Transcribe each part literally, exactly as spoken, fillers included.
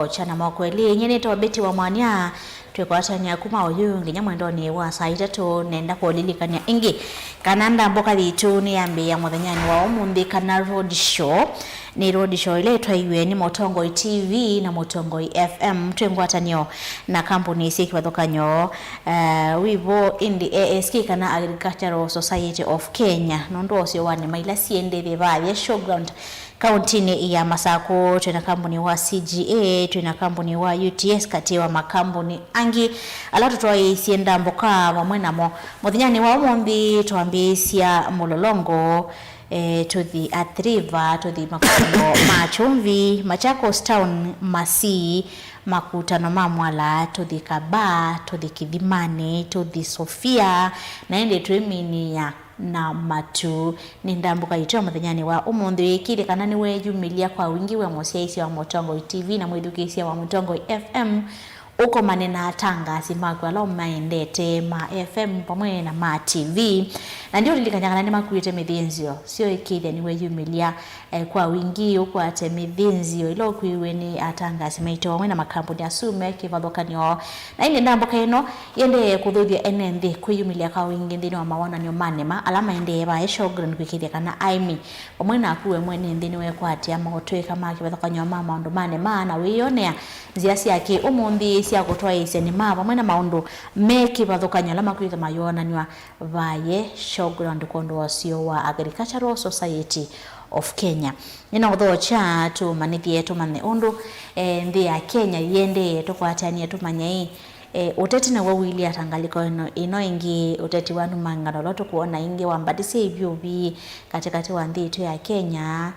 Ocha na moko elĩ. Nyie nĩtawa Betty wa Mwania, twĩkwatany'a kuma oyu nginya mwendonĩ wa saa itatũ. Nenda kũlilikany'a ĩngĩ kana ndambũka yitũ nĩyambĩĩa mũthenyanĩ wa ũmũnthĩ, kana road show. Nĩ road show ĩla ĩtwaiwe nĩ Mũtongoi T V na Mũtongoi F M twĩ ngwatanĩo na kambuni syĩ kĩvathũkany'o, eh, wĩvo ĩndĩ A S K, kana Agricultural Society of Kenya, nũndũ wa ũseo wa nĩma ila syĩndĩthĩ vaye showground kauntinĩ ya Masakũ. Twĩ na kambuni wa C G A, twĩ na kambuni wa U T S, katĩ wa makambuni angĩ ala tũtwaĩĩsye ndambũka vamwe namo. Mũthenyanĩ wa ũmũnthĩ twambĩĩsya mũlolongo, eh, tũthi Athi River, tũthi makutano ma Chumvi, Machakos Town, Masii, makutano ma Mwala, tũthi Kabaa, tũthi Kithimanĩ, tũthi Sofia, na ĩndĩ twĩminĩĩa na matu. Nĩ ndambũka yitũ ya mũthenyanĩ wa ũmũnthĩ. Wĩĩkĩĩthye kana nĩweeyumĩlya kwa wingĩ wĩ mũsyaĩĩsya wa Mũtongoi T V na mwĩthukĩĩsya wa Mũtongoi F M, ũkomane na atangaasi maku ala ũmaendete ma F M vamwe na ma T V. Na ndiũlilikany'a kana nĩmakuĩte mĩthĩnzĩo syoo. Ĩkĩĩthya nĩweeyumĩlya, eh, kwa wingĩ ũkwate mĩthĩnzĩo ĩla ũkwĩwe nĩ atangaasi maitũ vamwe na makambuni asu me kĩvathũkany'o. Na ĩndĩ ndambũka ĩno yĩendee kũthuthya ene nthĩ kwĩyumĩlya kwa wingĩ nthĩnĩ wa mawonany'o ma nĩma ala maendee vaĩ showground, kwĩkĩĩthya kana aĩmi vamwe naku we mwene nthĩ nĩwekwatĩa maũtũĩka ma kĩvathũkany'o ma maũndũ ma nĩma na wĩyonea nzĩa sya kĩ-ũmũnthĩ sya kũtwaĩĩsya nĩma vamwe na maũndũ me kĩvathũkany'o ala makwĩthwa mayonanw'a vaye showground kwondũ wa ũseo wa Agricultural Society of Kenya. Nĩnaũthokya tũmanyĩthye tũmanye ũndũ, eh, nthĩ ya Kenya yĩendee. Tũkwatanie tũmanye ĩ, eh, ũteti naw'o ũilyĩ ata ngalĩko ĩno, ĩno ĩngĩ? Ũteti wa nũmangano ũla tũkwona ĩngĩ wambatĩsya ivyũvi katĩkatĩ wa nthĩ itũ ya Kenya,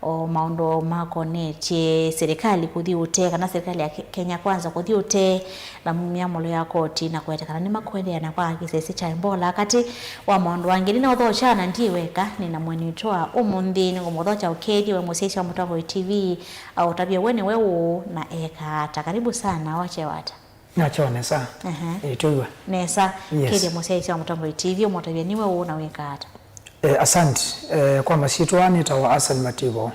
o maũndũ makonetye serikali kũthi ũtee, kana serikali ya Ke-, Kenya Kwanza kũthi ũtee, na myamũlo ya koti na kũweta kana nĩmakũendeea na kwa kĩsesi kya Ebola, katĩ wa maũndũ angĩ. Nĩnaũthokya na ndiĩ weka, nĩ na mũeni witũ wa ũmũnthĩ, nĩngũmũthokya ũkethye we mũsyaĩĩsya wa Mũtongoi T V, aũtavye we nĩwe ũũ na ekaa ata. Karibu sana, wakyewa ata? Nakyewa nesa. Ehe. Ĩĩ, twĩw'a. Nesa. Yes. Kethye mũsyaĩĩsya wa Mũtongoi T V ũmũtavye nĩwe ũũ na wĩkaa ata. Eh, asante. Eh, kwa masyĩtwa nĩtawa Hassan Mativo.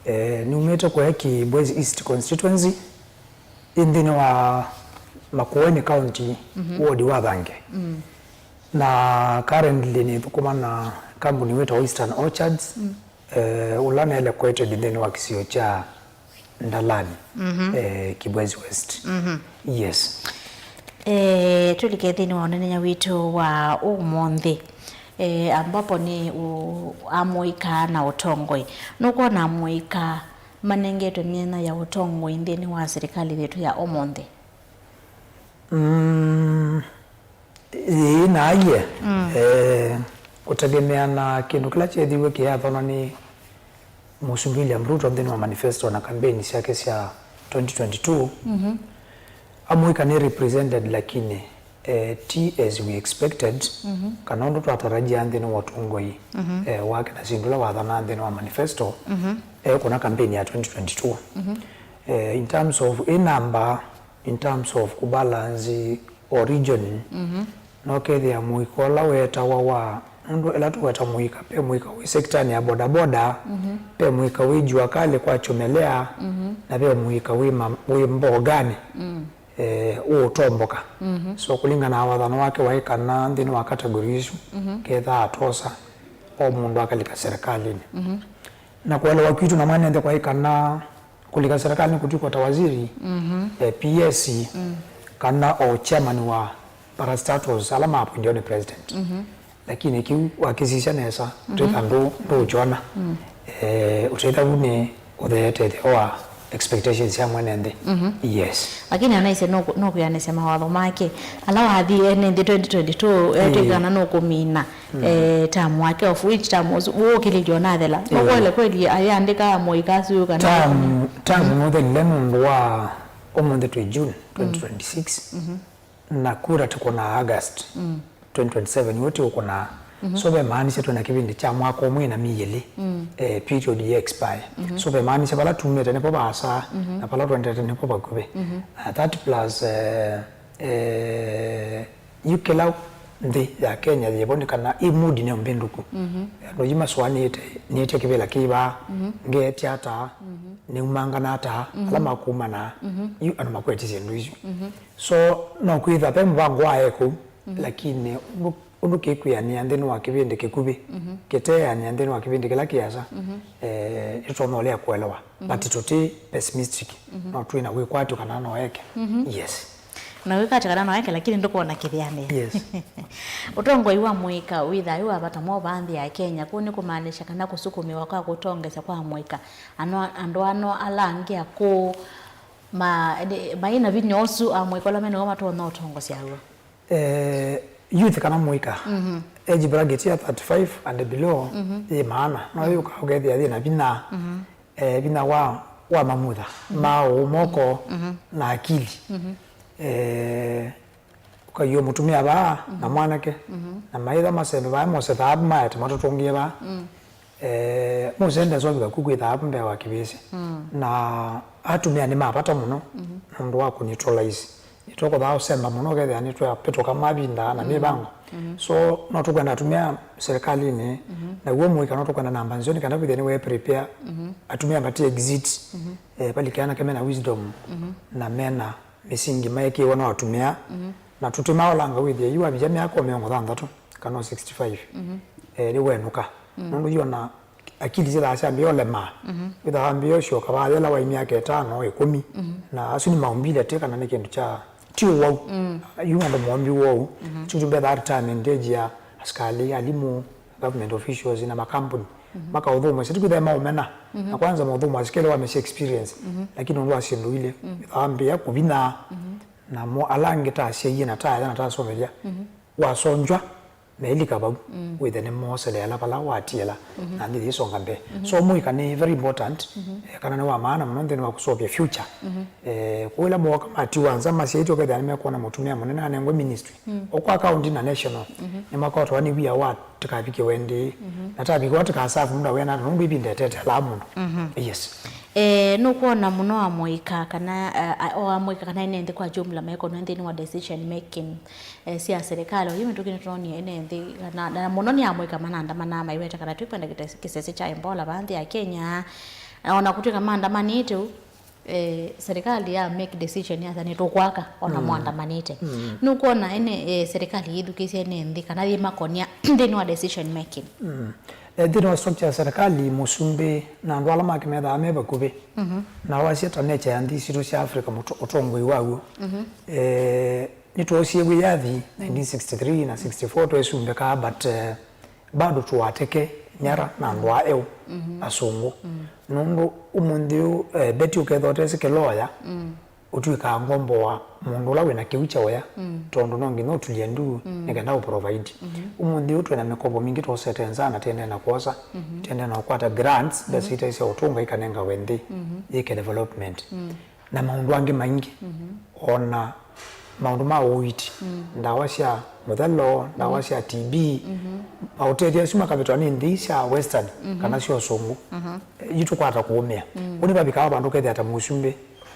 Eh, numĩte kũya Kibwezi East Constituency, ĩ nthĩnĩ wa Makueni County, ward wa Thange. Na currently nĩthũkũma na kambuni wĩtawa Eastern Orchards, eh, ũla nĩ located nthĩnĩ wa kĩsio kya Ndalani, eh, Kibwezi West. Yes. Eh, tũlike nthĩnĩ wa ũnenenya witũ wa ũmũnthĩ, eh, ambapo nĩ ũ-, amũika na ũtongoi. Nũkwona amũika manengetwe myanya ya ũtongoi nthĩnĩ wa serikali yitũ ya ũmũnthĩ? Mm, ĩĩ, na aie. Eh, ũtegemea na kĩndũ kĩla kyethiwe kĩyathonwa nĩ Mũsumbĩ William Ruto nthĩnĩ wa manifesto na kampeni syake sya twenty twenty-two, amũika nĩ represented, lakini, eh, ti as we expected, kana ũndũ twatarajia nthĩnĩ wa ũtongoi, eh, wake na syĩndũ ila wathanaa nthĩnĩ wa manifesto, eh, kuna kampeni ya twenty twenty-two. Eh, in terms of ĩ namba, in terms of kũbalance o region, no kethĩa mũika ũla wetawa wa, nũndũ ĩla tũweta mũika, ve mũika wĩ sektanĩ ya bodaboda, ve mũika wĩ jua kali kwa chomelea, na ve mũika wĩ ma-, wĩ mboganĩ, eh, ũũtomboka. So kũlingana na wathano wake waĩ kana nthĩnĩ wa category isu, kethaa atosa o mũndũ akalika serikalĩnĩ. Na kũelewa kwitũ na mwene nthĩ kwaĩ kana kũlika serikalĩnĩ kũtw'ĩka ta waziri, eh, P S, kana o chairman wa parastatals ala maapointiwa nĩ president. Lakini kĩu wakĩsisya nesa, twĩka ndũ-, ndũũkyona. Eh, ũtethya vu nĩ ũtheete ĩtheo wa expectations sya mwene nthĩ. Yes. Lakini anaisye no kũ-, no kwĩanĩsya mawatho make. Ala wathi ene nthĩ twenty twenty-two, etwĩkana no kũmina, eh, term wake, of which term ũsu wũkĩlĩlyo nathela. No kwele kweli ayandĩka amũika asu kana term, term nũthelile nũndũ wa ũmũnthĩ twĩ June twenty twenty-six. Na kura tũkũnaa August twenty twenty-seven, iwe tũkũnaa. So vemaanisya twĩna kĩvĩndĩ kya mwaka ũmwe na myei ĩlĩ, eh, period ya expire. So vemaanisya vala tumĩte nĩvo vaasa, na vala tũendete nĩvo vakuvĩ. Uh, that plus, eh, eh, yu kĩla nthĩ ya Kenya yĩvo nĩ kana ĩ mood nĩ mbĩndũku. Andũ aingĩ masũanĩĩte, nĩtya kĩvĩla kĩĩ vaa, ngeetya ata, nĩumangana ata, ala makumanaa, yu andũ makwetisye syĩndũ isu. So, no kwĩthwa ve mũvango wa ekũu, lakini ũndũ, ũndũ kĩkwĩanĩa nthĩnĩ wa kĩvĩndĩ kĩkuvĩ, kĩteanĩa nthĩnĩ wa kĩvĩndĩ kĩla kĩasa, eh, nĩtũtonya ũlea kũelewa. But tũtĩ pessimistic, no twĩ na wĩkwatyo kana no eke. Yes. Na wĩkwatyo kana no eke, lakini ndũkwona kĩvĩanĩa. Yes. Ũtongoi wa mũika wĩthaa wĩ wa vata mũno vaa nthĩ ya Kenya, kũu nĩ kũmaanisha kana kũsukumĩwa kwa kũtongoesya kwa mũika, ano, andũ ano ala angĩ akũũ, ma, maĩ na vinya ũsu a mũika ũla menaw'o matonya ũtongosya w'o. Eh, youth kana mũika, age bracket ya thirty-five and below yĩ maana. No yũka ũkethĩa yĩ na vinya, eh, vinya wa, wa mamutha, maũũ, moko, na akili. Eh, ũkaiwa mũtumĩa vaa, na mwanake, na maitha masembe vaa, mose thaavu maete matũtũngĩe vaa. Eh, mose ndesovika ku kwĩ thaavu mbee wa kĩvĩsĩ. Na atumĩa nĩ ma vata mũno nũndũ wa kũneutralize. Nĩtũkũthaa ũsemba mũno ũkethĩa nĩtwapĩtũka mavinda na mĩvango. So, no tũkwenda atumĩa serikalinĩ, naw'o mũika no tũkwenda namba nzeo nĩ kana wĩthĩe nĩwe prepare. Atumĩa mati exit, eh, valike anake mena wisdom na mena mĩsingi maekĩĩwe no atumĩa. Na tũtimaolanga wĩthĩe yu avia myaka o mĩongo thanthatũ kana o sixty-five, eh, nĩwenũka. Nũndũ yu ona akili syĩthaa syambĩĩa ũlemaa. Wĩthaa wambĩĩa ũsyoka vaa yĩla waĩ myaka ĩtano, ĩkũmi. Na asu nĩ maumbile tĩ kana nĩ kĩndũ kya, ti ũwau. Yu andũ mombi wou. Ti kĩndũ mbethaa retirement age ya asikalĩ, alimũ, government officials na makambuni. Makaũthũmũsya, ti kwĩthĩa maũmena. Na kwanza maũthũmũasya kĩla wamesya experience. Lakini ũndũ wa syĩndũ ilĩ. Wĩthaa wambĩĩa kũvinyaa. Namo ala angĩ ta asyaie na ta aya na ta asomethya. Wasonzwa, meilika vau, wĩthe nĩmooselee ala vala watiĩla, na nthĩ yĩsonga mbee. So mũika nĩ very important, eh, kana nĩ wa maana mũno nthĩnĩ wa kũseũvya future. Eh, kwoou ĩla mooka matiwa nza masyaĩtye ũkethĩa nĩmekwona mũtumĩa mũnene anengwe ministry. O kwa county na national, nĩmakwatwa nĩ wia wa tĩkavikĩwe ndĩĩ, na tavikĩwa tĩkasavu mũndũ awena nũndũ ĩvinda ĩteteelaa mũndũ. Yes. Eh, nũkwona mũno amũika kana, eh, o amũika kana ene nthĩ kwa jumla mekonwe nthĩnĩ wa decision making, eh, sya serikali, oyu mĩtũkĩ nĩtũnonie ene nthĩ, na, na mũno nĩ amũika manandamanaa maiweta kana twĩkwenda kĩte-, kĩsese kya Ebola vaa nthĩ ya Kenya. Na ona kũtw'ĩka maandamanĩte ũu, eh, serikali ya make decision yasa nĩtũkwaka ona mwandamanĩte. Nũkwona ene, eh, serikali yĩthukĩĩsya ene nthĩ kana yĩmakonia nthĩnĩ wa decision making? Eh, nthĩnĩ wa structure ya serikali, mũsumbĩ na andũ ala make methaa me vakuvĩ, na wasya ta nature ya nthĩ sitũ sya Africa, mũto-, ũtongoi waw'o. Eh, Nĩtwoosie wĩyathi nineteen sixty-three na sixty-four twesumbĩkaa, but, eh, bado tũateke nyara na andũ aa eũ, asũngũ. Nũndũ ũmũnthĩ ũũ, eh, Betty ũkethwa ũtesĩ kĩloya, ũtw'ĩkaa ngombo wa mũndũ ũla wĩna kĩu kya ũya, tondũ no nginya ũtulye ndu nĩ kenda ũprovide. Ũmũnthĩ ũũ twĩna mĩkovo mingĩ twosete nza na tĩendee na kwosa, tĩendee na kũkwata grants, mbesa itaĩ sya ũtũnga ikanengawe nthĩ yĩke development. Na maũndũ angĩ maingĩ, o na maũndũ ma ũiiti, ndawa sya mũthelo, ndawa sya T B, maũtethyo asu makavĩtwa nĩ nthĩ sya Western kana sya ũsũngũ, yu tũkwata kũũmĩa. Ũu nĩvavikaa vandũ ũkethĩa ta mũsumbĩ,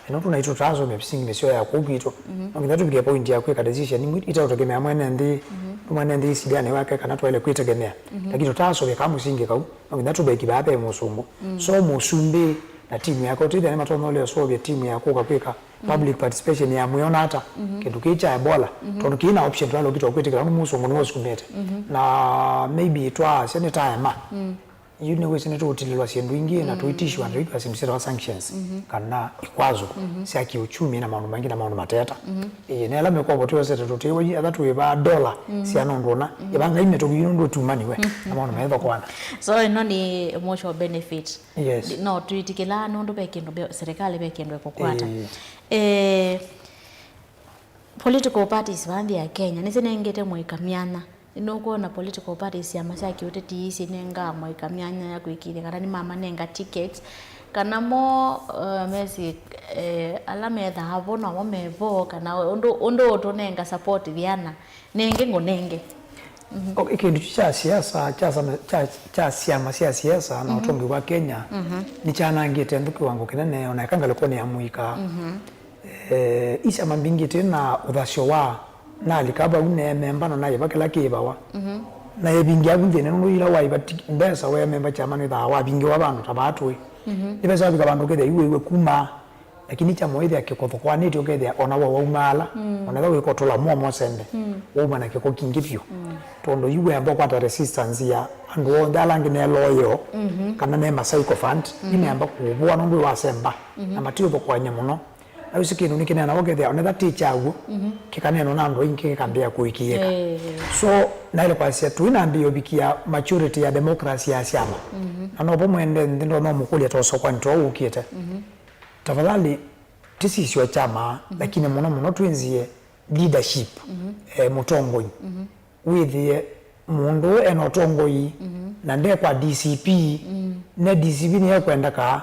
ĩno tũnaitũ tũtaasomea mĩsingi mĩseo ya kũu kwitũ. No nginya tũvike point ya kwĩka decision imwe itaũtegemea mwene nthĩ, mwene nthĩ isilĩanĩ wake kana twaĩle kwĩtegemea. Lakini tũtaasomea kaa mũsingi kau, no nginya tũveki vaa ve mũsũngũ. So mũsumbĩ na timu yake, ũtethya nĩmatonya ũlea ũseũvya timu ya kũka kwĩka public participation ya mwĩona ata kĩndũ kĩĩ kya Ebola, tondũ kĩĩ na option twalokitwa kwĩtĩkĩla nĩ mũsũngũ nĩwe ũsumbĩte. Na maybe twaasya nĩtaema. Yu nĩwĩsĩ nĩtũũtilĩlwa syĩndũ ingĩ na tũitishwa na tũitwa syĩndũ syĩtawa sanctions, kana ikwazo sya kĩũchumi na maũndũ maingĩ na maũndũ mateta. Ĩĩ, na ĩla mĩkovo twĩosete tũtĩĩwa yu etha tũĩvaa dola sya nũndũ ũna, ĩvangai mĩtũkĩ yu nũndũ ĩtumaniwe na maũndũ maĩthokwana. So ĩno nĩ mutual benefit. Yes. No twĩtĩkĩlaa nũndũ ve kĩndũ ve-, serikali ve kĩndũ ĩkũkwata. Ĩĩ. Eh, political parties vaa nthĩ ya Kenya nĩsinengete mũika myanya. Nũkwona political parties, syama sya kĩũteti sinengaa mũika myanya ya kwĩkĩĩthya kana nĩmamanenga tickets, kana mo, eh, mesi, eh, ala methaa vo nomo me vo, kana ũndũ, ũndũ ũtũnenga support vyana. Nenge ngũnenge. Mhm. Okay, kĩndũ kyu kya siasa, kya sama-, kya, kya syama sya siasa na ũtongi wa Kenya nĩkyanangĩte nthĩ kĩwango kĩnene, ona eka ngalĩkonĩ ya mũika. Eh, i syama mbingĩ iti na ũthasyo wa Nalika vau neememba na nayĩva kĩla kĩvawa. Na evingia vu nthĩnĩ nũndũ yĩla waiva ti-, mbesa weememba kyama nĩthaa wavingĩwa vandũ ta vaa tũĩ. Nĩ vesa wavika vandũ ũkethĩa iwĩw'e kuma, lakini kyama ũithĩa kĩkũthũkũanĩtye ũkethĩa ona we waumaala, ona ethĩwa wĩkotũla muomo sende, wauma na kĩko kingĩ vyũ. Tondũ yu weamba ũkwata resistance ya andũ onthe ala angĩ ne loyal, kana ne ma sycophant, imeamba kũvũa nũndũ wasemba, na matiũthũkũany'a mũno. Na wĩsĩ kĩndũ nĩkĩneenawa ũkethĩa onetha ti kyaw'o, kĩkaneenwa na andũ aingĩ kĩkambĩĩa kũĩkĩĩka. So naĩle kwasya tũinambĩĩa ũvikia maturity ya democracy ya syama. Na novo mwende nthĩ ndo no mũkũlya ta ũsokwani to ũkĩte. Tafadhali tĩsisye kyama, lakini mũno mũno twĩnzie leadership, eh, mũtongoi. Wĩthĩe mũndũ ũũ ena ũtongoi, na nde kwa D C P, ne D C P nĩyekwendeka,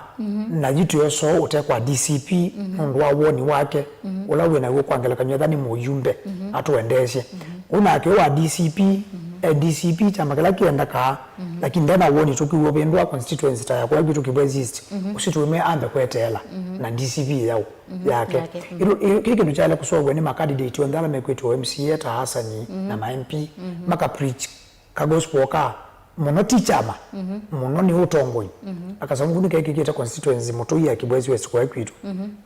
na yu twĩosoo ũte kwa D C P, nũndũ wa woni wake, ũla wĩ naw'o kwa ngelekany'o ethĩwa nĩ mũyumbe, atũendeesye. Ũu nake wa D C P, e D C P kyama kĩla kĩendekaa, lakini ndena woni tũkiw'o vĩndũa constituency ta ya kũya kwitũ Kibwezi East, ũsu tũume ambe kweteela na D C P yaũ yake. Yake. Ĩndũ, ĩ-, kĩĩ kĩndũ kyaĩle kũseũvw'a nĩ ma candidate onthe ala mekwĩtwa M C A ta Hasani na ma M P, maka preach ka gospel ka mũno ti kyama, mũno nĩ ũtongoi. Akasaungu nĩkekĩkĩte constituency mũtũi ya Kibwezi West kwa kwitũ.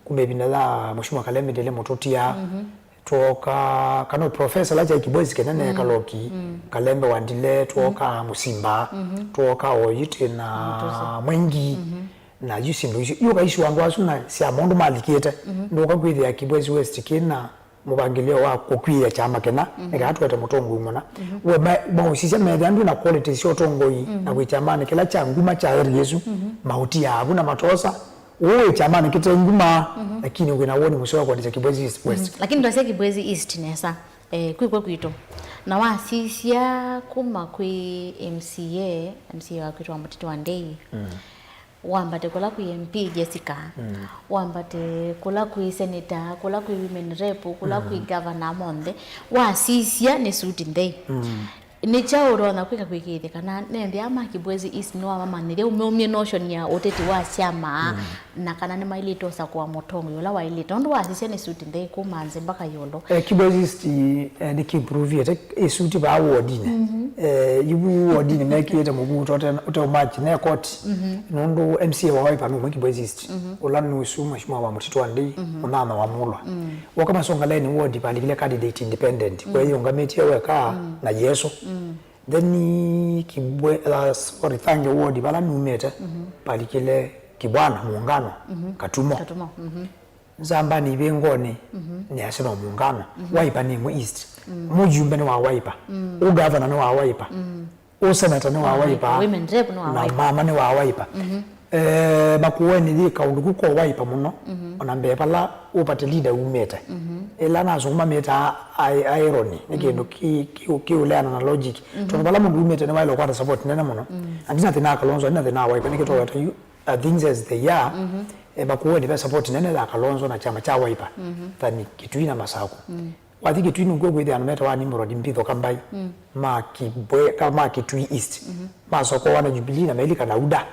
Kuma ĩvinda ya Mheshimiwa Kalembe ndĩle mũtũtia, twoka, kana professor la cha Kibwezi kĩnene Kaloki, Kalembe wandile, twoka Musimba, twoka Oyite na Mwengi. Na yu syĩndũ isu, yu kaisi andũ asu na sya maũndũ malikĩte, ndũka kwĩthĩa Kibwezi West kĩna mũvangĩlĩo wa kũkw'ĩĩa kyama kĩna, nĩ kana tũete mũtongoi mũna. We ma-, maũsisya methĩa ndwĩ na qualities sya ũtongoi na wĩ kyamanĩ kĩla kya nguma kya area ĩsu, maũtiaa vu na matosa, ũũ wĩ kyamanĩ kĩte nguma, lakini wĩ na woni mũseo wa kũandĩkya Kibwezi East West. Lakini twasya Kibwezi East nesa, eh, kwĩ kw'o kwitũ. Na wasisya kuma kwĩ M C A, M C A wa kwitũ wa Mũtitũ wa Ndei, wambate kũla kwĩ M P Jessica, wambate kũla kwĩ senator, kũla kwĩ women rep, kũla kwĩ governor monthe, wasisya nĩ suti nthei. Nĩ kyaũ ũtonya kwĩka kwĩkĩĩthya kana nethĩa ma Kibwezi East nĩwamamanyĩthya ũmeumye notion ya ũteti wa syama, na kana nĩmaĩlĩte ũsakũa mũtongoi ũla waĩlĩte? Nũndũ wasisya nĩ suti nthei kuma nzĩ mbaka ĩũlũ. Eh, Kibwezi East, eh, nĩkĩimprove-ĩte. Ĩsuti vaa wodinĩ. Eh, yu wodinĩ mekĩĩte mũvuto ũte, ũte ũmatch ne koti. Nũndũ M C A wa Wiper nũmwe Kibwezi East. Ũla nũsu Mheshimiwa wa Mũtitũ wa Ndei, mũnyanyawa Mulwa. Woka Masonga Line ward valikile candidate independent. Weyĩũngamĩtye weka na Yesũ. Then Kibwe, uh, sorry, Thange ward vala numĩte, valikile Kibwana Muungano, Katumo. Katumo. Nzambani ivĩngoni, nĩasya no Muungano. Wiper nĩ ĩmwe East. Mũjumbe nĩ wa Wiper. Ũgavana nĩ wa Wiper. Ũsenata nĩ wa Wiper. Women rep nĩ wa Wiper. Na mama nĩ wa Wiper. Eh, Makueni yĩ kaũndũ ku ko Wiper mũno. Ona mbee vala ũpate leader umĩte. Ĩla nasũngũ mamĩtaa i-, irony, nĩ kĩndũ ki-, ki-, kĩũleana na logic. Tondũ vala mũndũ umĩte nĩwaĩle ũkwata support nene mũno. Na ndina thĩna wa Kalonzo, ndina thĩna wa Wiper, nĩkĩ toweta yu, uh, things as they are, eh, Makueni ve support nene ya Kalonzo na kyama kya Wiper than Kitui na Masaku. Wathi Kitui nũkw'o kwĩthĩa andũ metawa Nimrod Mbitho Kambai, ma Kibwe, ka ma Kitui East, masokowa na Jubilee na mailika na UDA.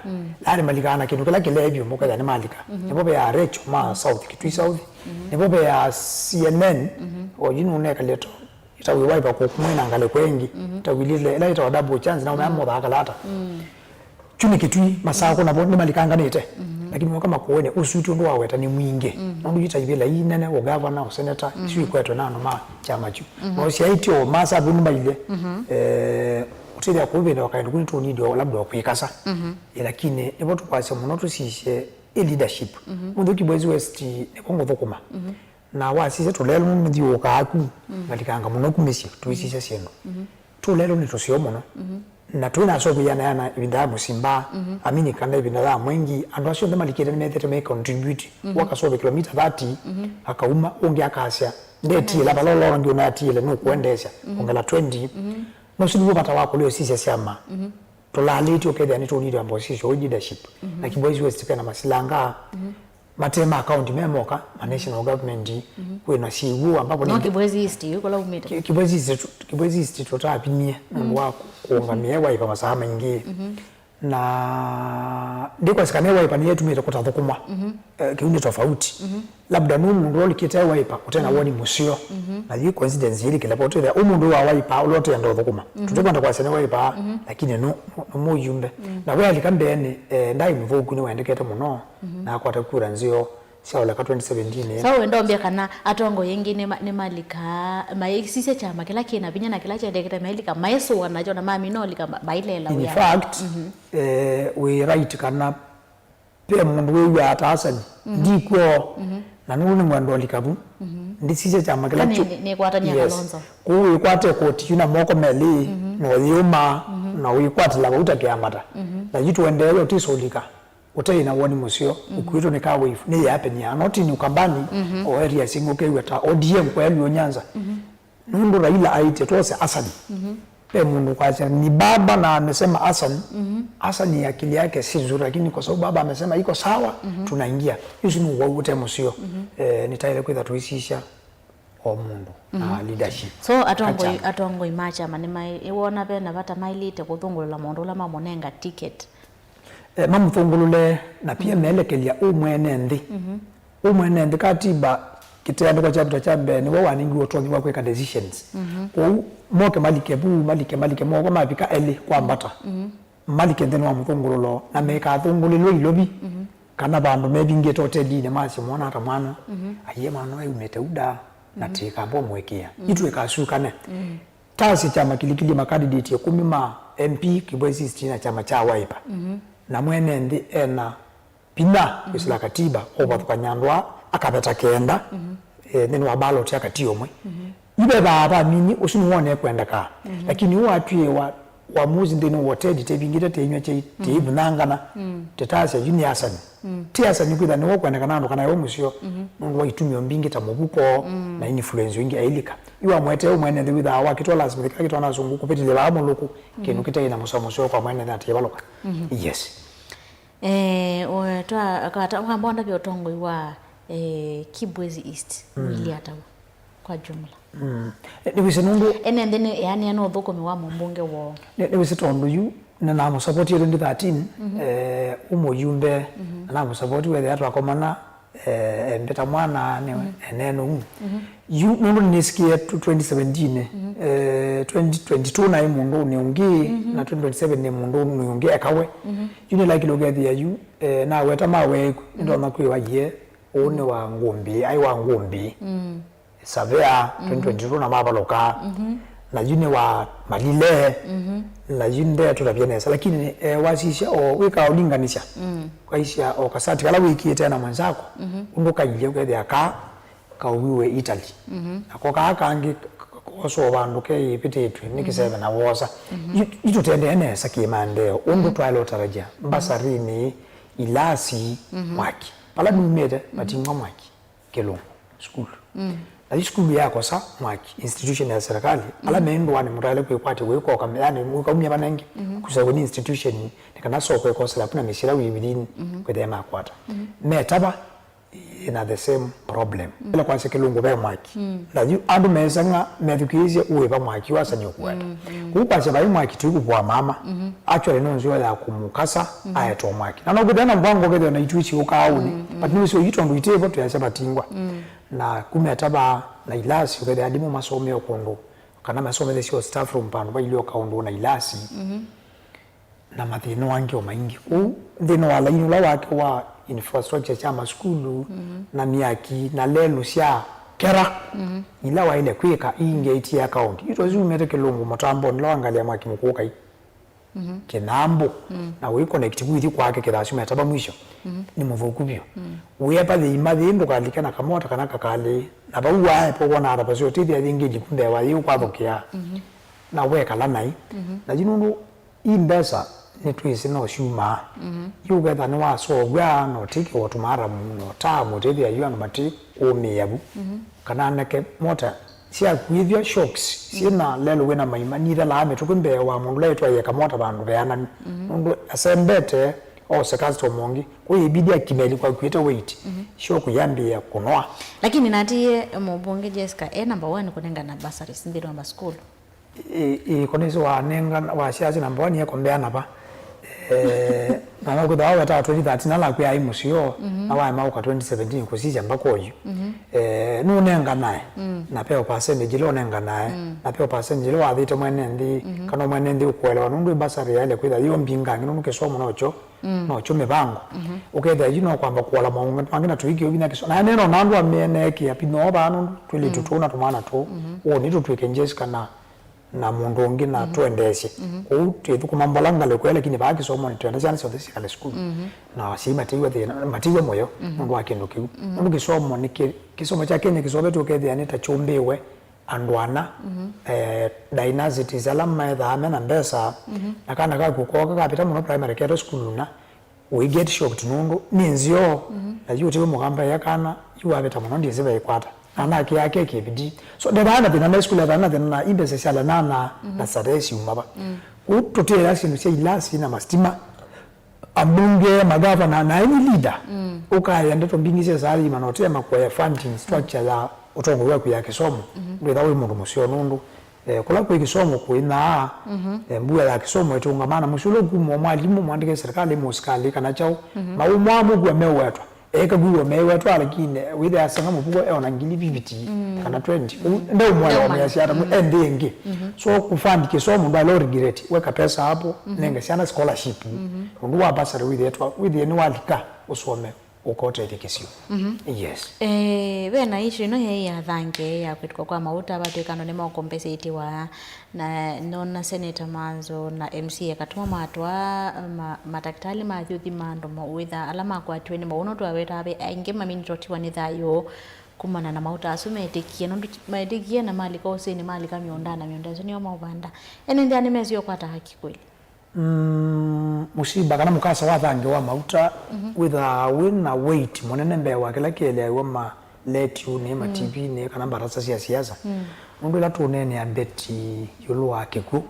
Yaani malikaa na kĩndũ kĩla kĩlee vyũ, mũkethĩa nĩmalika. Nĩvo ve ya Rachel ma South, Kitui South. Nĩvo ve ya C N N, o yu nũnekalĩte. Ĩtawĩ Wiper kũkumwe na ngalĩko ĩngĩ. Ĩtawĩ lile, ĩla ĩtawa double chance, na ũmea mũthaa kalata. Kyu nĩ Kitui, Masakũ navo nĩmalikanganĩte. Lakini woka Makueni, ũsu ti ũndũ waweta nĩ mwingĩ. Nũndũ yu ta ivĩla ii nene, ũgavana, ũseneta, isu ikwetwe na andũ ma kyama kyu. Na ũsyaĩtye o masa vu nĩmailye, eh, ũtethya kũvĩnda wakaĩndũ kũu nĩtũnidi o labda o kwĩkasa. Ĩ, lakini nĩvo tũkwasya mũno tũsisye ĩ leadership. Mũthũki Kibwezi West nĩvo ngũthũkũma. Na wasisya tũlelũ nũnĩthiũũkaa ku, ngalikanga mũno ku mĩsyĩ, tũisisya syĩndũ. Tũlelũ nĩ tũseo mũno. Na twĩnasũvĩanayana ĩvinda ya Mũsimba, amini kana ĩvinda ya Mwengi, andũ asu onthe malikĩte nĩmethĩte me contribute. Wakasũvĩ kilomita thirty, akauma, ũngĩ akasya, ndetiĩla vala ũla ũngĩ ũnatiĩle, nũkũendeesya, ongela twenty. Na ũsu nĩw'o vata wa kũlea ũsisya syama. Tũlaalĩtye ũkethĩa nĩtũnidi amba ũsisya ũũ leadership. Na Kibwezi West pena masilanga, mate ma county me moka, ma national government, kwĩna syĩw'o ambapo no nĩ Kibwezi East yu kũla umĩte. Ki-, Kibwezi East tu-, Kibwezi East tũtapimie nũndũ wa kũũngamĩa Wiper masaa maingĩ. Na ndikwasya kana Wiper nĩyo ĩtumĩte kũtathũkũmwa. Eh, kĩu nĩ tofauti. Labda nũ mũndũ ũlikĩte Wiper ũte na woni mũseo. Na yu coincidence yĩlikĩle vo twĩthĩa ũ mũndũ wa Wiper ũla ũtenda ũthũkũma. Tũtikwenda kwasya nĩ Wiper, lakini nũ, nũ mũyumbe. Na we alika mbeenĩ, eh, ndaĩ mũthũku, nĩwendekete mũno, na akwata kura nzeo sya ũleka twenty seventeen. So wenda ũmbĩa kana atongoi aingĩ nĩma-, nĩmalikaa, maisisya kyama kĩla kĩna vinya na kĩla kyendekete, mailika, maisũa nakyo, na mamina ũlika, ma-, maileela wĩa. In fact, eh, wĩ right kana ve mũndũ wĩw'aa ta Hassan, ndikw'o, na nũndũ nĩngwenda ũlika vu. Ndisisya kyama kĩla kyu. Nĩ-, nĩkwatany'a Kalonzo. Kũu wĩkwate koti yu na moko melĩ, na ũyĩũma, na ũyĩkwatĩla vau ta kĩambata. Na yu tũendeee ũtisa ũlika. Ũtaĩ na woni mũseo, ũkuĩtwe nĩ car wave, nĩ yapenia. Not in Ukambani, or areas ingĩ ũkew'a ta O D M kwa Luo Nyanza. Nũndũ Raila aĩtye twose Hassan. Ve mũndũ kwasya, "Ni baba na amesema Hassan." Hassan akili yake si nzuri, lakini kwa sababu baba amesema iko sawa, tunaingia. Yu ũsu nĩ ũwau ũte mũseo. Eh, nĩtaĩle kwĩtha tũisisya o mũndũ na leadership. So atongoi, atongoi ma kyama nĩmaĩ-, ĩwona ve na vata maĩlĩte kũthũngũlũla mũndũ ũla mamũnenga ticket? Eh, mamũthũngũlũle na pia meelekelya ũ mwene nthĩ. Ũ mwene nthĩ, katiba kĩtĩandĩko kya vata kya mbee nĩwe wanengiwe ũtonyi wa kwĩka decisions. Kwoou moke malike vu, malike, malike, moko mavika elĩ kwambata. Malike nthĩnĩ wa mũthũngũlũlo na mekathũngũlĩlwe ilovi, kana vandũ mevingĩte otelinĩ, masye, "Mwana ata mwana, aiye mwana ũyũ aumĩte uda, na tĩkamba ũmũĩkĩĩa. Itũ ĩkasukane." Tasye kyama kĩlikilye makandidate ĩkũmi ma M P, Kibwezi East na kyama kya Wiper. Na mwene nthĩ ena vinya kwĩsĩla katiba, ũvathũkany'a andũ aa akaveta kenda, eh, nthĩnĩ wa ballot ya kati ũmwe. Yu ve vaa vamini, ũsu nĩwone kwendeka. Lakini ũũ atwĩe wa, wa mũsi nthĩnĩ wa ũtedi, tevingĩte tĩinywa tei, tĩivunangana, tĩtasya, "Yu nĩ Hassan." Ti Hassan kwĩtha nĩwe kwendeka na andũ kana yo mũseo, nũndũ wa itumio mbingĩ ta mũvuko na influence ingĩ ailika. Yu amwete ũ mwene nthĩ wĩthaa wakĩtwa last minute, kakĩtwa na sũngũ kũvĩtĩlya vaa mũlũku, kĩndũ kĩtaĩ na mũsoa mũseo kwa mwene nthĩ atĩvalũka. Yes. Eh, we-, twa-, kata-, wamba ndavya ũtongoi wa, eh, Kibwezi East, mm, ũilyĩ ata kwa jumla? Mm. Eh, nĩwĩsĩ nũndũ ene nthĩ nĩ, yani, ena ũthũkũmi wa mũmbunge woo. Nĩ, nĩwĩsĩ tondũ yu nĩnamũsapoti twenty thirteen, mhm, eh, ũmũyumbe, mhm, na namũsapoti wethĩa twakomana, eh, embeta mwana nĩ, mhm, eneno u. Mhm. Yu nũndũ nĩnĩsikie tu twenty seventeen, mhm, eh, twenty twenty-two naĩ mũndũnĩ ũngĩ, mhm, na twenty twenty-seven nĩ mũndũnĩ ũngĩ ekawe. Mhm. Yu nĩlakile ũkethĩa yu, eh, naweta maweeku, mhm, nĩndonya kwĩwa ye, ũũ nĩ wa ngũmbĩ, aĩ wa ngũmbĩ. Mm. Savea, mm, twenty twenty-two na mavalũka. Mhm. Na yu nĩ wa malile. Mhm. Na yu ndetũtavya nesa. Lakini, eh, wasisya o wĩkaa ũlinganisya. Mm. Kwaisya o kasati kala wĩkĩĩte na mwenzako, mhm, ũndũ kailye ũkethĩa ka kauiwe Italy. Mhm. Nako kaa kangĩ k-, k-, koso vandũ keĩvĩtĩtw'e nĩ, mhm, kĩseve na wosa. Mhm. Yu-, yu tũtendee nesa kĩmaendeeo. Ũndũ, mhm, twaĩle ũtarajia, mhm, mbasarinĩ, ilasi, mhm, mwaki. Vala, mhm, numĩte, mhm, matingwa mwaki. Kĩlũngũ, sukulu. Mm. Na yu sukulu yakosa mwaki, institution ya serikali, ala, mm, me ndũanĩ mũtaĩle kwĩkwatya wĩkoka, yani, mũkaumya vanenge, mhm, kusawa nĩ institution, nĩ kana soko ĩkosela kuna mĩsyĩ ĩla wĩ within, mhm, kwĩthĩa makwata. Mhm. Metava, ĩna the same problem. Mm. Ĩla kwasya Kĩlũngũ ve mwaki. Mm. Na yu andũ meseng'a methukĩĩsye ũĩva mwaki wasa nĩ ũkũenda. Mm, mm. Kũu kwasya vai mwaki tũikũvũa mama. Mhm. Actually, no nzĩa ya kũmũkasa, mhm, aetwa mwaki. Na no kwĩthĩa na mvango ũkethĩa na itwĩ siũkaa ũnĩ. Mm, mm. But nĩwĩsĩ yu tondũ itĩvo twĩasya vatingwa. Mm. Na kuma etava na ilasi ũkethĩa alimũ masomea kũndũ, kana masomethesya o staff room vandũ vailye o kaũndũ na ilasi. Mhm. Na mathĩna angĩ o maingĩ. Kũu nthĩnĩ wa laini ũla wake wa infrastructure sya masukulu, mhm, na myaki, na lelũ sya kera, mhm, ila waĩle kwĩka ingĩ aitie account. Yu twasyumĩte Kĩlũngũ mũtambonĩ ũla wa ngalĩ ya mwaki mũkũũ kai. Mhm. Kĩnambũ, mm, na wĩ connect kuithi kwake kĩthasu metava mwisho, mhm, nĩ mũthũku vyũ. Mm. Wĩepa yĩima yĩĩ ndũkalike na kamota kana kakalĩ, na vau waepa wona atavasya ũtĩthya yĩngĩ iliku mbee wa yĩĩ ũkwathũkĩa, mhm, na wekala naĩ. Mhm. Na yu nũndũ i mbesa nĩtwĩsĩ no syumaa, mhm, yu ũketha nĩwaseũvw'a na ũtĩkĩwa ũtumaramu na ũtaa mũtĩthya yu andũ matĩ kũũmĩĩa vu. Mhm. Kana anake mota syakuĩthw'a shocks, mm, syĩna lelũ wĩna maima, nithalaa mĩtũkĩ mbee wa mũndũ ũla ĩtwaĩe kamota vandũ veananu. Mhm. Nũndũ asembete, ose customer ũngĩ, kũyĩbidi akimeli kwakuĩte weight, mhm, shock yambĩĩa kũnoa. Lakini natiie mũmbunge Jessica e number one kũnengana bursaries nthĩnĩ wa masukulu. Ĩ, ĩ, konesi wanenga, wasyasya number one ekombea nava. Eh, na no kwĩthĩwa waweta twenty thirteen ala akwĩa aĩ mũseo, na waema ũka twenty seventeen kũsisya mpaka oyu. Eh, nũnenganae, na peo percentage ĩla ũnenganae, na peo percentage ĩla wathĩte mwene nthĩ, kana mwene nthĩ ũkũelewa, nũndũ ĩ bursary yaĩle kwĩthĩwa yĩo mbingangĩ, nũndũ kĩsomo nokyo, nokyo mĩvango. Ũkethĩa yu no kwamba kũola maũndũ mangĩ na tũikĩo vinya kĩsomo. Na neno na andũ amĩeneekĩa pinoo vaa nũndũ twĩlĩtu tũu na tũmwana tũu, ũũ nĩ tũtw'ĩke Jessica na na mũndũ ũngĩ na tũendeesye. Kwoou twĩthũkũma mbola ngalĩko ĩla, lakini vaa kĩsomonĩ twenda syana syonthe syĩkale sukulu. Na asyai mateiw'a thĩna, mateiw'a mũyo nũndũ wa kĩndũ kĩu. Nũndũ kĩsomo nĩ kĩ-, kĩsomo kya Kenya kĩseũvĩtw'e ũkethĩa nĩ ta kyũmbĩwe andũ ana, eh, dynasties ala methaa me na mbesa, na kana kaku kooka kapita mũno primary ketwe sukulu na we get shocked nũndũ nĩ nzeo, na yu ũtiwe mũkamba ya kana, yu wavĩta mũno, ndiĩsĩ vaikwata. Na anake ake kĩviti. So, ndethaa na thĩna, me sukulu ethaa na thĩna, na imbesa sya lanana, na sata siuma va. Kũu tũtĩĩa syĩndũ sya ilasi na masitima, ambunge, magavana, na any leader, ũkaĩa ndeto mbingĩ sya saa yima, na ũtema kũea funding structure ya ũtongoi waku ya kĩsomo, ndwĩtha wĩ mũndũ mũseo nũndũ Eh, kũla kwĩ kĩsomo kũinaa, eh, mbua ya kĩsomo ĩtũngamaa na mũsũlũ kuma mwalimũ, mwandĩke serikali, mũsikalĩ, kana kyaũ, maũmwa mũkua mewetwa. Eka kuwa mewetwa, lakini wĩthĩa aseng'a mũvuko eona ngili fifty kana twenty. Ũu ndeũmwelewa, measya ata, e nthĩ ĩngĩ. So, kũfund kĩsomo, ndwaĩle ũregret, weka pesa hapo, nenge syana scholarship. Ũndũ wa bursary wĩthĩetwa, wĩthĩe nĩwalika ũsome. Ũkotethya kĩsio. Yes. Eh, ve na issue ĩno yaĩ ya thange ya kwĩtũka kwa mauta, vatwĩka andũ nĩmakompensatewa, na nona Senator Manzo na M C A Katuma matwa ma, matakitali mathi ũthima andũ mawĩtha ala makwatiwe nĩ mauno twaweta ve aingĩ mamini totiwa nĩ thayũ kumana na mauta asu metĩkie, nũndũ metĩkie na malika ũsĩnĩ, malika mĩũnda na mĩũnda ĩsu nĩyo maũvanda. Ene nthĩa nĩmesio kwata haki kweli? Mm, mũsiba kana mũkasa wa thange wa mauta wĩthaa wĩ na weight mũnene mbee wa kĩla kĩeleew'a ma letiunĩ, ma T V-nĩ, kana mbarasa sya siasa. Nũndũ ĩla tũũneenea mbeti ĩũlũ wa kĩkw'ũ,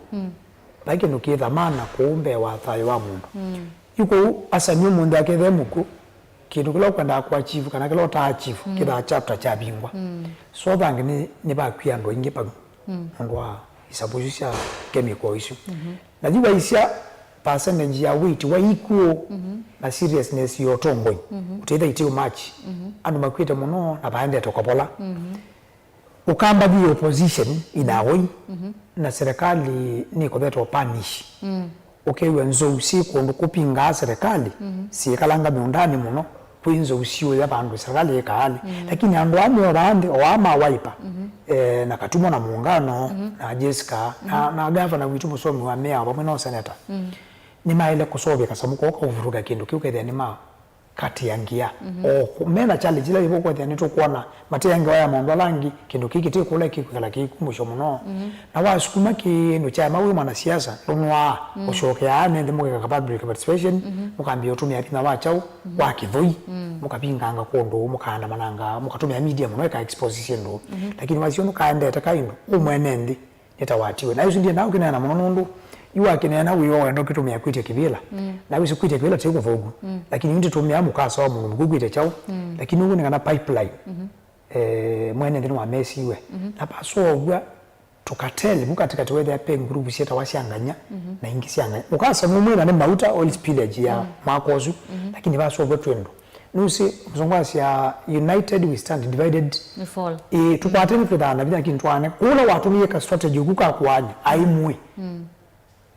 vai kĩndũ kĩ thamana kũu mbee wa thayũ wa mũndũ. Yu kũu asani ũmũnthĩ akethĩe mũkw'ũ, kĩndũ kĩla ũkwendaa kũachieve kana kĩla ũtaachieve kĩthaa chapter kyavingwa. So thange nĩ, nĩvakw'ie andũ aingĩ vau nũndũ wa isavu isu sya chemical isu. Na yu waisya percentage ya weight wa ikw'ũ na seriousness ya ũtongoi, ũtethya iteo match. Andũ makw'ĩte mũno na vaendete ũkavola. Ũkamba the opposition in a way, na serikali nĩkothetwe punish. Ũkew'a nzou syĩ kũndũ kũpingaa serikali syĩkalanga mĩũndanĩ mũno, kwĩ nzou syũya vandũ serikali yĩkaali. Lakini andũ aa me o vaa nthĩ, o aa ma Wiper, eh, na Katumo na Muungano, na Jessica, na, na gavana witũ mũsomi wa mĩao vamwe no seneta, nĩmaĩle kũseũvya kasamũ koo kaũvurũka kĩndũ kĩu kethĩa nĩma katĩangia. O kũ-, mena challenge ila ivo kwethĩa nĩtũkwona matĩangiwa ya maũndũ ala angĩ, kĩndũ kĩĩ kĩtĩkũla kĩkwĩkala kĩikumbũsyo mũno. Na wasukuma kĩndũ kyaema wĩ mwanasiasa, ndũnwaa ũsyokeaa nĩ nthĩ mũkeka public participation, mũkambia ũtũmĩa vinya wa kyaũ, wa kĩthoi, mũkavinganga kũndũ, mũkaandamananga, mũkatũmĩa media mũno ĩka expose syĩndũ. Lakini wasio nũkaendete kaindũ, ũmwene nthĩ. Nĩtawatiwe. Na ĩsu ndiendaa ũkĩneena mũno nũndũ yu wakĩneena wĩ o wenda ũkĩtũmĩa kwĩtya kĩvĩla. Na wĩsĩ kwĩtya kĩvĩla ti kũthũku. Lakini yu ndĩtũmĩaa mũkasa wa mũndũ mũkw'ũ kwĩtya kyaũ. Lakini ũu nĩ kana pipeline, eh, mwene nthĩ nĩwamesiwe. Na pasovw'a tũkateli vu katĩkatĩ wethĩa pe nguruvu syĩtawa sya nganya na ingĩ sya nganya. Mũkasa nũmwe na nĩ mauta oil spillage ya mwaka ũsu. Lakini pasovw'a twĩndũ Nũsĩ, mũsũngũ asya, "United we stand, divided." We fall. Ĩĩ, tũkwatene twĩthaa na vinya, lakini twaane. Kũla watũmie ka strategy ũku ka kũany'a, aimwe.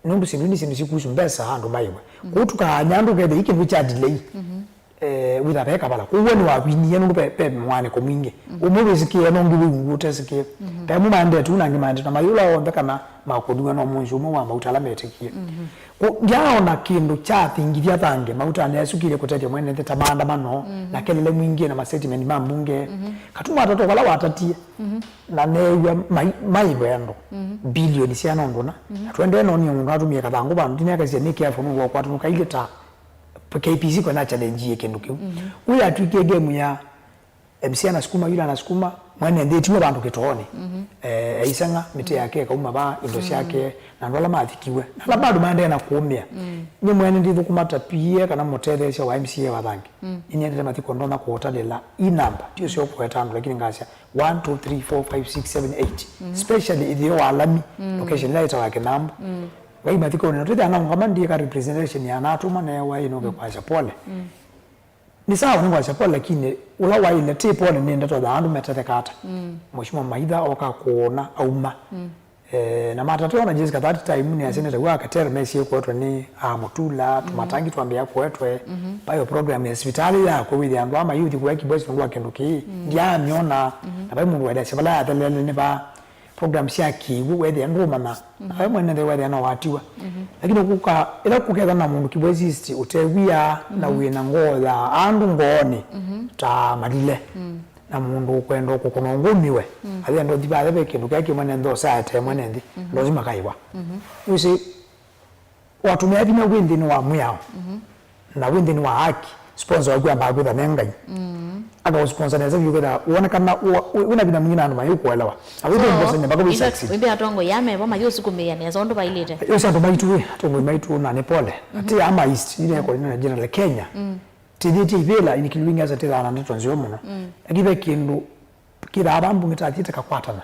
Nũndũ syĩndũ nĩ syĩndũ syĩkuhusu mbesa, andũ maiwe. Kũu tũkaanya andũ kethe, ĩĩ kĩndũ kya delay. Eh, wĩtha ve kavala. Kũu we nĩwavinie nũndũ ve, ve mwanĩko mwingĩ. Ũmwe wĩsĩkĩe, na ũngĩ wĩw'ũ ũtesĩkĩe. Ve amwe maendete ũu, na angĩ maendete na mayũla onthe kana makũniwe no mũnzĩ ũmwe wa mauta ala metĩkie. Kũ-, ndyaona kĩndũ kyathingithya thange mautanĩ asu kĩlye kũtethya mwene nthĩ ta maandamano na kelele mwingĩ na mastatement ma mbunge. Katuma atatu vala watatie na neew'a mai-, maĩve andũ bilioni syana ũndũ na. Na twendee nonie mũndũ atumie kathangũ vandũ ndinekasya nĩ careful nũndũ wa kwatũnũka ilĩ ta K P C kwena challenge yĩ kĩndũ kĩu. Ũyũ atwikie game ya M C A anasukuma, yule anasukuma, mwene nthĩ ĩtiwe vandũ kĩtoonĩ. Eh, aiseng'a mĩtĩ yake ĩkauma vaa, indo syake, na andũ ala mathikiwe. Na ala bado maendee na kũũmĩa. Nĩ mwene ndithũkũma ta P A kana mũtetheesya wa M C A wa thangi. Nĩniendete mathiko ndonya kũũtalĩla i namba, ti ũseo kũweta andũ, lakini ngasya one, two, three, four, five, six, seven, eight. Especially ĩthĩo wa lami, location ĩla ĩtawa Kĩnambu. Vai mathikonĩ, na twĩthĩa naũngama ndiĩka representation ya natũmwa neewa ĩnũke kwasya pole. Nĩ sawa nĩ kwasya pole, lakini ũla waĩle ti pole nĩ ndeto ya andũ metetheka ata. Mheshimiwa Maitha oka kũona auma. Eh, na matatũ ona Jessica that time nĩ asendete wa Katero mesie kuetwe nĩ amutula, tũmatangi twambĩa kuetwe. Payo program ya sivitali ya kwĩwĩthĩa andũ ama youth kwa kibwesi ngwa kĩndũ kĩĩ. Ndiamyona. Na vai mũndũ waelesya vala yathelele nĩ va program sya kĩw'ũ wethĩa ndũmanya. Na we mwene nthĩ wethĩa no watiwa. Lakini kuka ĩla kũketha na mũndũ kibwezi isti ũtewia na wĩ na ngoo ya andũ ngoonĩ ta malile, na mũndũ ũkwenda kũkũna ũngũmiwe, athĩa ndothi vathe ve kĩndũ kĩa kĩmwene nthĩ ũsaete mwene nthĩ ndothi makaiwa. Wĩsĩ watũmĩa vinya wĩ nthĩnĩ wa mwĩao na wĩ nthĩnĩ wa haki, sponsor waku ambaa kwĩtha ne Ngai. Akaũsponsor nesa vyũ kwĩtha wonekana wĩ- wĩ- wĩna vinya mwingĩ na andũ mayũkũelewa. Na wĩthĩ So, mbosene mpaka wĩ ĩndĩ succeed. Ĩndĩ atongoi ame vo mayũsukumĩĩa nesa ũndũ vailĩte. Ũsi andũ maitũ wĩ, atongoi maitũ na nĩ pole. Ati ama East, ine kwa nina general Kenya. Tithĩtie ivĩla, including asa tithana ndeto nzeo mũno. Lakini ve kĩndũ kĩthaa vambu nĩtathiĩte kakwatana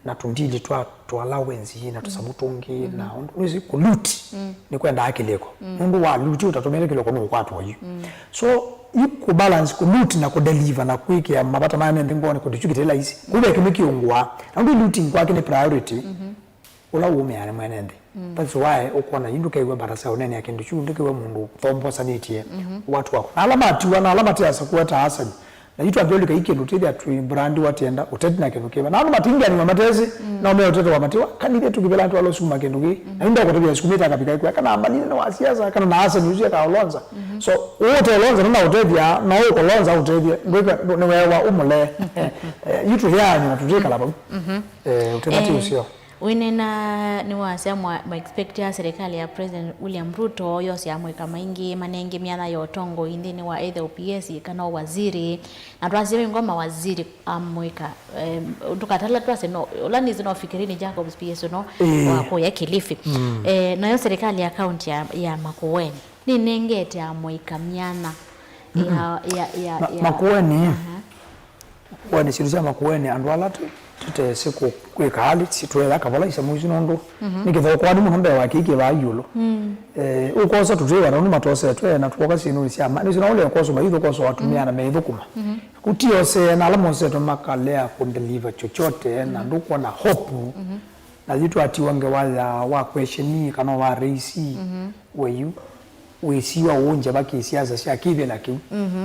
na tũndili twa tũ allowance na tũsavu tũngĩ na ũndũ wĩsĩ kũluti nĩ kwendaa kĩlĩko. Nũndũ wa luti ũtatũmĩte kĩlĩko nũkwatwa yu. So yu kũbalance kũluti na kũdeliver na kwĩkĩa mavata maya me nthĩ ngoonĩ kũndũ kyu kĩtĩ laisi. Kũu ve kĩndũ kĩũngũaa. Na ũndũ luti kwake nĩ priority. Ũla wũmĩaa nĩ mwene nthĩ. That's why ũkwona yu ndũkew'a mbata sya ũneenea kĩndũ kyu, ndũkew'a mũndũ ũthombosanĩtye watu wako. Na ala matiwa, na ala mateasa kũeta asani. Na yu twambĩlĩka ii kĩndũ twĩthĩa twĩ brand watienda ũteti na kĩndũ kĩva. Na andũ matingianiwa matesĩ, no me ũtete wa matiwa, kanithe tũkĩvela twala suma kĩndũ kĩ. Na yu ndakũtavya sukumĩte akapika ĩkwĩa, kana ambanine na wa siasa, kana na asani ũsu aka Olonza. So, ũte Olonza, nũna ũtethya, no ũkolonza ũtethye, ndwĩka, nĩwewa ũmũlee. Eh, yu tũthĩaany'a na tũtĩkala vau. Eh, ũtena ti ũseo. Wĩnena nĩwasya mwa- maexpectia serikali ya President William Ruto yose amwĩka maingĩ, manenge myanya ya ũtongoi nthĩnĩ wa either O P S kana waziri. Na twasya wĩ ngoma waziri amwĩka, em, ndũkatala twase no, ũla nĩsĩ no Fikirini Jacobs P S no wa kũya Kilifi. Eh, nayo serikali ya kaunti ya, ya Makueni nĩnengete amwĩka myanya ya, ya, ya, Ma- ya Makueni. Aha. Makueni, syĩndũ sya Makueni, andũ ala tũ- tũtesĩ kũ- kwĩka ali, si- tweya kavala isamũ isu nũndũ nĩ kĩthookoani mũno mbee wa kĩĩ kĩvaa ĩũlũ. Eh, ũkosa tũtĩwa na nũndũ matosetwe na twoka syĩndũnĩ sya ma- nĩsyo na ũle ũkosa mayuth ũkosa watumĩa na meithũkũma. Kũtiosee na ala mosetwe makalea kũndeliva chochote na ndũkwona hope. Na yu twatiwa ngewa ya wa kwesheni kana wa reisi weyu wĩsiwa ũũ njeva kĩsiasa sya kĩvĩla kĩu.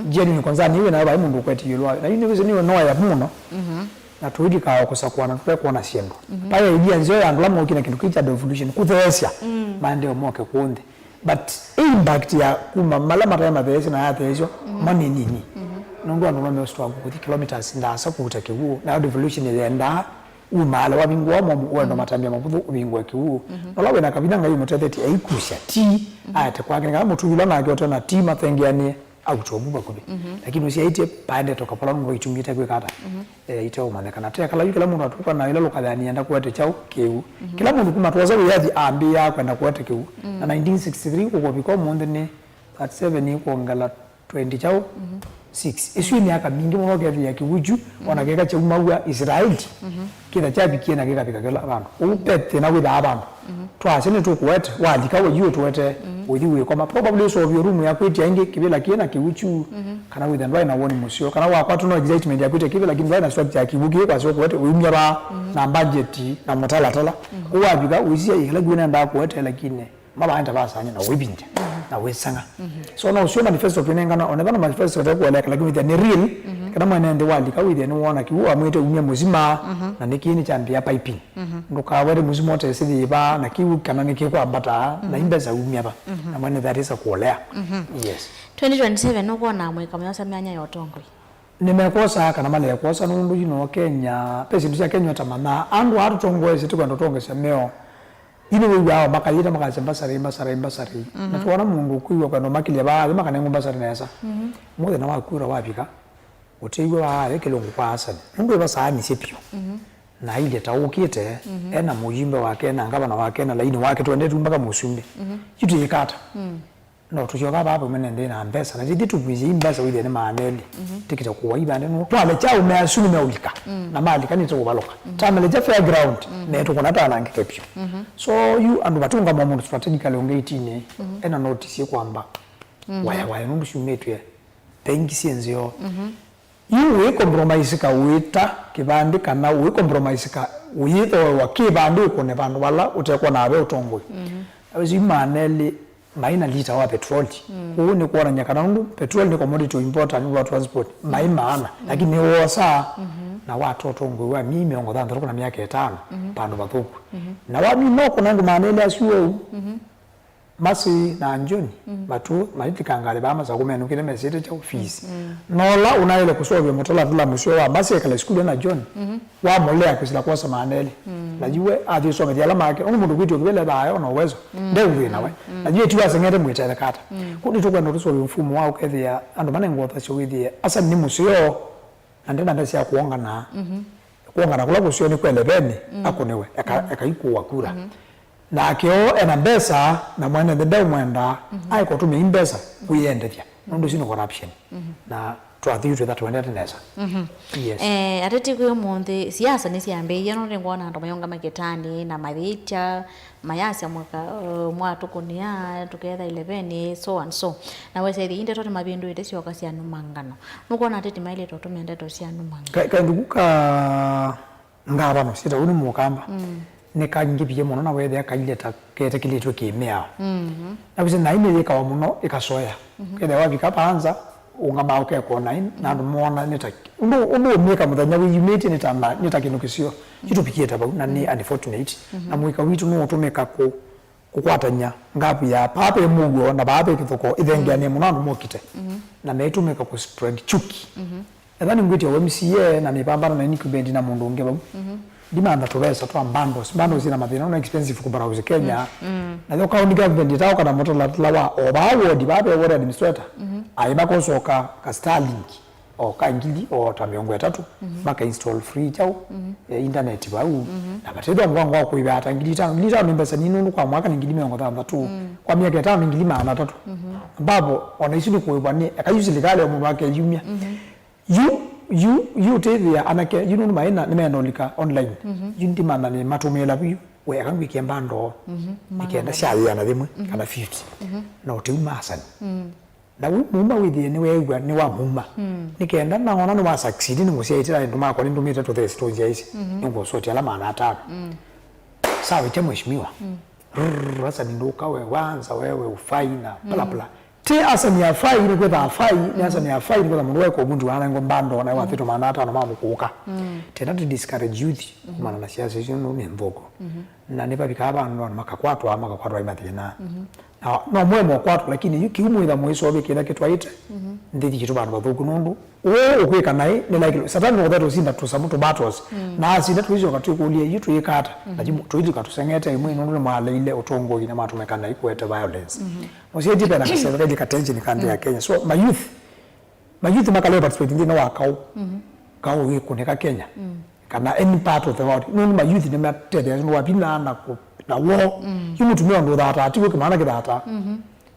Genuine concern yu wĩnayo vai mũndũ ũkwete ĩũlũ wayo. Na yu nĩwĩsĩ nĩwe noya mũno. Na tũilika kũsakũana tũtekwona syĩndũ. Vai idea nzeo ya andũ ala mokie na kĩndũ kĩu kya devolution kũtheesya maendeeo moke kũũ nthĩ. But impact ya kuma mala matae matheesyo na yatheesyo mo nĩ nini. Nũndũ andũ no meũsitwa kũthi kilometers ndaasa kũuta kĩw'ũ. Nayo devolution yendaa umaale wavingũa momu ũenda matambya mavũthũ ũvingũe kĩw'ũ. Na ũla wĩna kavinya Ngai ũmũtethetye aikusya ti aete kwake, nĩ kana mũtũi ũla nake ũtena ti mathengeanĩe auta ũvu vakuvĩ. Lakini ũsyaĩtye paendete ũkavola nũndũ aitumĩte kwĩka ata? Eh, iteũmanyĩkana. Twekala yu kĩla mũndũ atũka na ĩla lũkathani enda kũete kyaũ kĩw'ũ. Kĩla mũndũ kuma twosa wĩyathi ambĩĩa kwenda kũete kĩw'ũ. Na nineteen sixty-three kũkũvika ũmũnthĩ nĩ thirty-seven ĩkwongela twenty kyaũ? Six. Ĩsu nĩ myaka mingĩ mũno ũkethĩa kĩw'ũ kyu, ona keka kyaumaw'a Israeli, kĩtha kyavikie na kĩkavika kĩla vandũ. Ũu ve thĩna wĩthaa vandũ. Twasya nĩtũkũete, walika we yu ũtũete, ũthi wĩkoma. Probably ũseũvye room ya kwĩtya ĩngĩ, kĩvĩla kĩĩ na kĩw'ũ kyu, kana wĩthe ndwaĩ na woni mũseo, kana wakwatwa no excitement ya kwĩtya kĩvĩla kĩĩ ndwaĩ na structure ya kĩw'ũ kĩĩ kwasya ũkũete, ũimya vaa na budget na mũtalatala. Ũu wavika, ũisya ĩla kĩw'ũ nendaa kũete, lakini mavaenda vasanya na wĩvindya na wĩsanga. So no ũsio manifesto twĩnengana, onethana manifesto tekueleka, lakini wĩthĩa nĩ real, kana mwene nthĩ walika wĩthĩa nĩwona kĩw'ũ amwĩte umya mũsima, na nĩkĩĩ nĩkyambĩa piping. Ndũkawete mũsima ũtesĩ yĩva na kĩw'ũ kana nĩkĩkwambata na imbesa umya va. Na mwene nthĩ atisa kũlea. Yes. Twenty twenty-seven ũkwona amwĩka meosa myanya ya ũtongoi? Nĩmekwosa kana malekwosa nũndũ you know Kenya, ve syĩndũ sya Kenya ũtamanyaa. Andũ aa tũtongoesye tũkwenda ũtongoesya meo. Yu nĩwĩw'aa o makayĩte makasya mbasarĩ, mbasarĩ, mbasarĩ. Na twona mũndũ ũkwĩw'a kwenda ũmakĩlya vaa, athi makanengwa mbasarĩ nesa. Mũthenya wa kura wavika, ũtĩw'e vaa, athi kĩlungu kwa asani. Nũndũ ĩva saanisye vyũ. Na ailye ta ũkĩte, ena mũyumbe wake, ena ngavana wake, ena laini wake, twendetu mpaka mũsumbĩ. Yu tũyĩka ata? No tũsyoka vaa vamwe nende na mbesa, na tĩthi tũkwĩsye ii mbesa wĩthĩe nĩ maana elĩ, tĩkĩte kũwa ivande nũũ. Twalekya aũme asu nĩmeũlika, na malika nĩtũkũvalũka. Twamĩlekya fairground, metũkũna tanangĩke vyũ. So, yu andũ vatũngama mũndũ strategically ũngĩ itinĩ, ena notice kwamba waya waya nũndũ syumĩtw'e vengi syĩ nzeo. Yu wĩ compromise ka wĩta kĩvandĩ kana wĩ compromise ka ũyĩthooewa kĩvandĩ ũkũne vandũ vala ũtekwona ve ũtongoi. Awĩsĩ yu maana elĩ maĩ na lita wa petroli. Ũu nĩ kwonany'a kana nũndũ petroli nĩ commodity important nũndũ wa transport, maĩ maana, lakini nĩwosaa na wata ũtongoi wa myei mĩongo thanthatũ kana myaka ĩtano, vandũ vathũku. Na wamina ũkũna andũ maana elĩ asu ũu, Mercy na John, matu, maitika ngalĩ vaa masakũ menũkĩte mesĩte kyaũ fees. Nola ũnaĩle kũseũvya mũtalatala mũseo wa Mercy ekale sukulu na John, wamũlea kwĩsĩla kwosa maana elĩ. Na yu we athi ũsomethya ala make, ũndũ mũndũ kwĩtwa kĩvele thayũ na uwezo, ndeũvĩna we. Na yu eti waseng'ete mwĩtele kata. Kũu nĩtũkwenda tũseũvye mfumo wa ũkethĩa andũ manengwa ũthasyo wĩthĩe, asa nĩ mũseo, na ndena mbesa sya kũongana. Kũongana kũla kũseo nĩ kwa eleveni, akũnĩwe, eka-, ekaikũwa kura. Nake o ena mbesa, na mwene nthĩ ndeũmwenda, aĩkũtũmĩa i mbesa kwĩyendethya. Nũndũ isu nĩ corruption. Na twathi twĩtha tũendete nesa. Yes. Eh, ateti kwĩ ũmũnthĩ, siasa nĩsyambĩĩie, nũndũ nĩngwona andũ mayũngama kĩtanĩ, na mayĩtya, mayasya mwaka, uh, mwatũkũnĩa, tũketha eleveni, so and so. Na wesethĩa i ndeto nĩmavĩndũĩte syoka sya nũmangano. Nũkwona ateti maĩlĩte ũtũmĩa ndeto sya nũmangano? Ka-, kaĩndũ ku ka ngavano syĩtawa nĩ mũkamba, nĩkangĩvie mũno na weethĩa kailye ta ketĩkĩlĩtw'e kĩ-mĩao. Na wĩsĩ naĩ nĩyĩkawa mũno ĩkasoea. Kethĩa wavika paanza, ũng'amaa ũkekona ĩ, na andũ moona nĩ ta ũndũ, ũndũ ũmĩka mũthenya wĩyumĩtye nĩ ta na, nĩ ta kĩndũ kĩseo. Yu tũvikĩte vau, na nĩ unfortunate. Na mũika witũ nũũtũmĩka kũ, kũkwatany'a ngavu ya paa ve mũuo na paa ve kĩthũko ĩthengeanĩe mũno andũ mokite. Na meitũmĩka kũ spread chuki. Ethĩwa nĩngwĩtya ũ M C A na nĩvambana na incumbent na mũndũ ũngĩ vau, ndimantha tũvesa twa bundles. Bundles syĩna mathĩna, no expensive kũbrowse Kenya. Na yo county government ĩtaũka na mũtalatala wa o vaa ward, vaa ve ward administrator, aĩ makosoka ka Starlink, o ka ngili, o ta mĩongo ĩtatũ, maka install free kyaũ, eh, internet vau. Na vatethwa ngwangwa kũĩva ata ngili itano. Ngili itano nĩ mbesa nini nũndũ kwa mwaka nĩ ngili mĩongo thanthatũ. Kwa myaka ĩtano nĩ ngili maana atatũ. Ambapo, ona isu nĩ kũĩvwa nĩ, eka yu silikalĩ o mũndũ akeyumya. Yu, yu, yu ũtĩthĩa anake, yu nũndũ maĩ na, nĩmenda ũlika online. Yu ndimantha nĩmatũmĩĩla vu yu, we eka ngwĩkĩe mbandoo, nĩ kenda syayĩana yĩmwe, kana fifty. Na ũtĩuma asani. Na wĩ mũuma wĩthĩe nĩweew'a nĩwamũuma. Nĩ kenda naona nĩwa succeed, nĩngũsyaĩtĩla andũ makwa nĩndũmĩte tũthesi tũnzyaĩsye. Nĩngũsũtĩa ala maana atano. Sawa, kya mheshimiwa. Rrrr, sasa nĩ ndũka we, wanza wewe, ufai na bla bla. Ti asa nĩ afai, nĩ kwĩtha afai, nĩ asa nĩ afai, nĩ kwĩtha mũndũ weka ũvundi wanengwa mbando, na wathĩtwa maana atano ma mũkũka. Tena tu discourage youth kumana na siasa icio nũ nĩ nthũku. Na nĩ vavikaa vandũ andũ makakwatwa, makakwatwa i mathĩna. Na no mwe mokwatwa, lakini yu kĩu mwĩtha mwĩsovye kĩla kĩtwaĩte, nthĩ yitũ vandũ vathũku nũndũ Ũũ ũkwĩka naĩ nĩ likely. Satani nũkũthea tũsinda tũsamũ tũ battles. Na asinda tũicoka twĩkũlya yu tũyĩka ata? Na yu tũilika tũseng'ete ĩmwe nũndũ nĩmwaleile ũtongoi na mwatũmĩka naĩ kũete violence. Mũsyaĩtye vena kaserikali ka tension ka nthĩ ya Kenya. So, ma youth, ma youth makalewa participate nthĩnĩ wa kaũ. Kaũ wĩkũnĩka Kenya. Kana any part of the world. Nũndũ ma youth nĩmatetheasya nũndũ wa vinya na kũ-, na war. Yu mũtumĩa ũndũ ũthataa, ti wĩkĩ maana kĩthataa.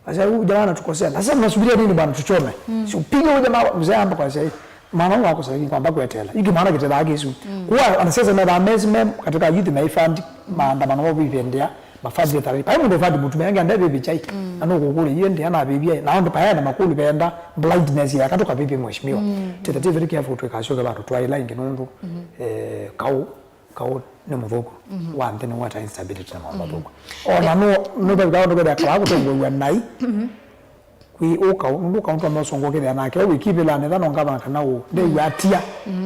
Asya, "Huyu jamaa anatukosea. Lazima tunasubiria nini bwana tuchome?" Si upige huyu jamaa, mzee amba kwa sasa. Maana wako sasa hivi kwamba kuetela. Hiki maana kitela haki isu. Kwa wanasiasa na dhamezi mem katika youth na ifund maandamano wao vipendea, mafund ya tari. Pai mundu fund mtu menga ndebe bichai. Ano kukule yende ana bibia. Na ndo paya na makulu benda blindness ya katuka bibi mheshimiwa. Tete very careful tu kashoke bado twa ila ingi nundu. Eh, kau Kaũ nĩ mũthũku, wa nthĩ nĩweta instability na maũndũ mathũku. O na nũ-, nũthaitha ũndũ kethĩa kala kũtongoew'a naĩ, kwĩ ũkaũ, nũndũ ũkaũ nũtonya ũsongo kethĩa nake we wĩkĩvĩla nĩ thano ngavana kana ũ, ndew'a atia,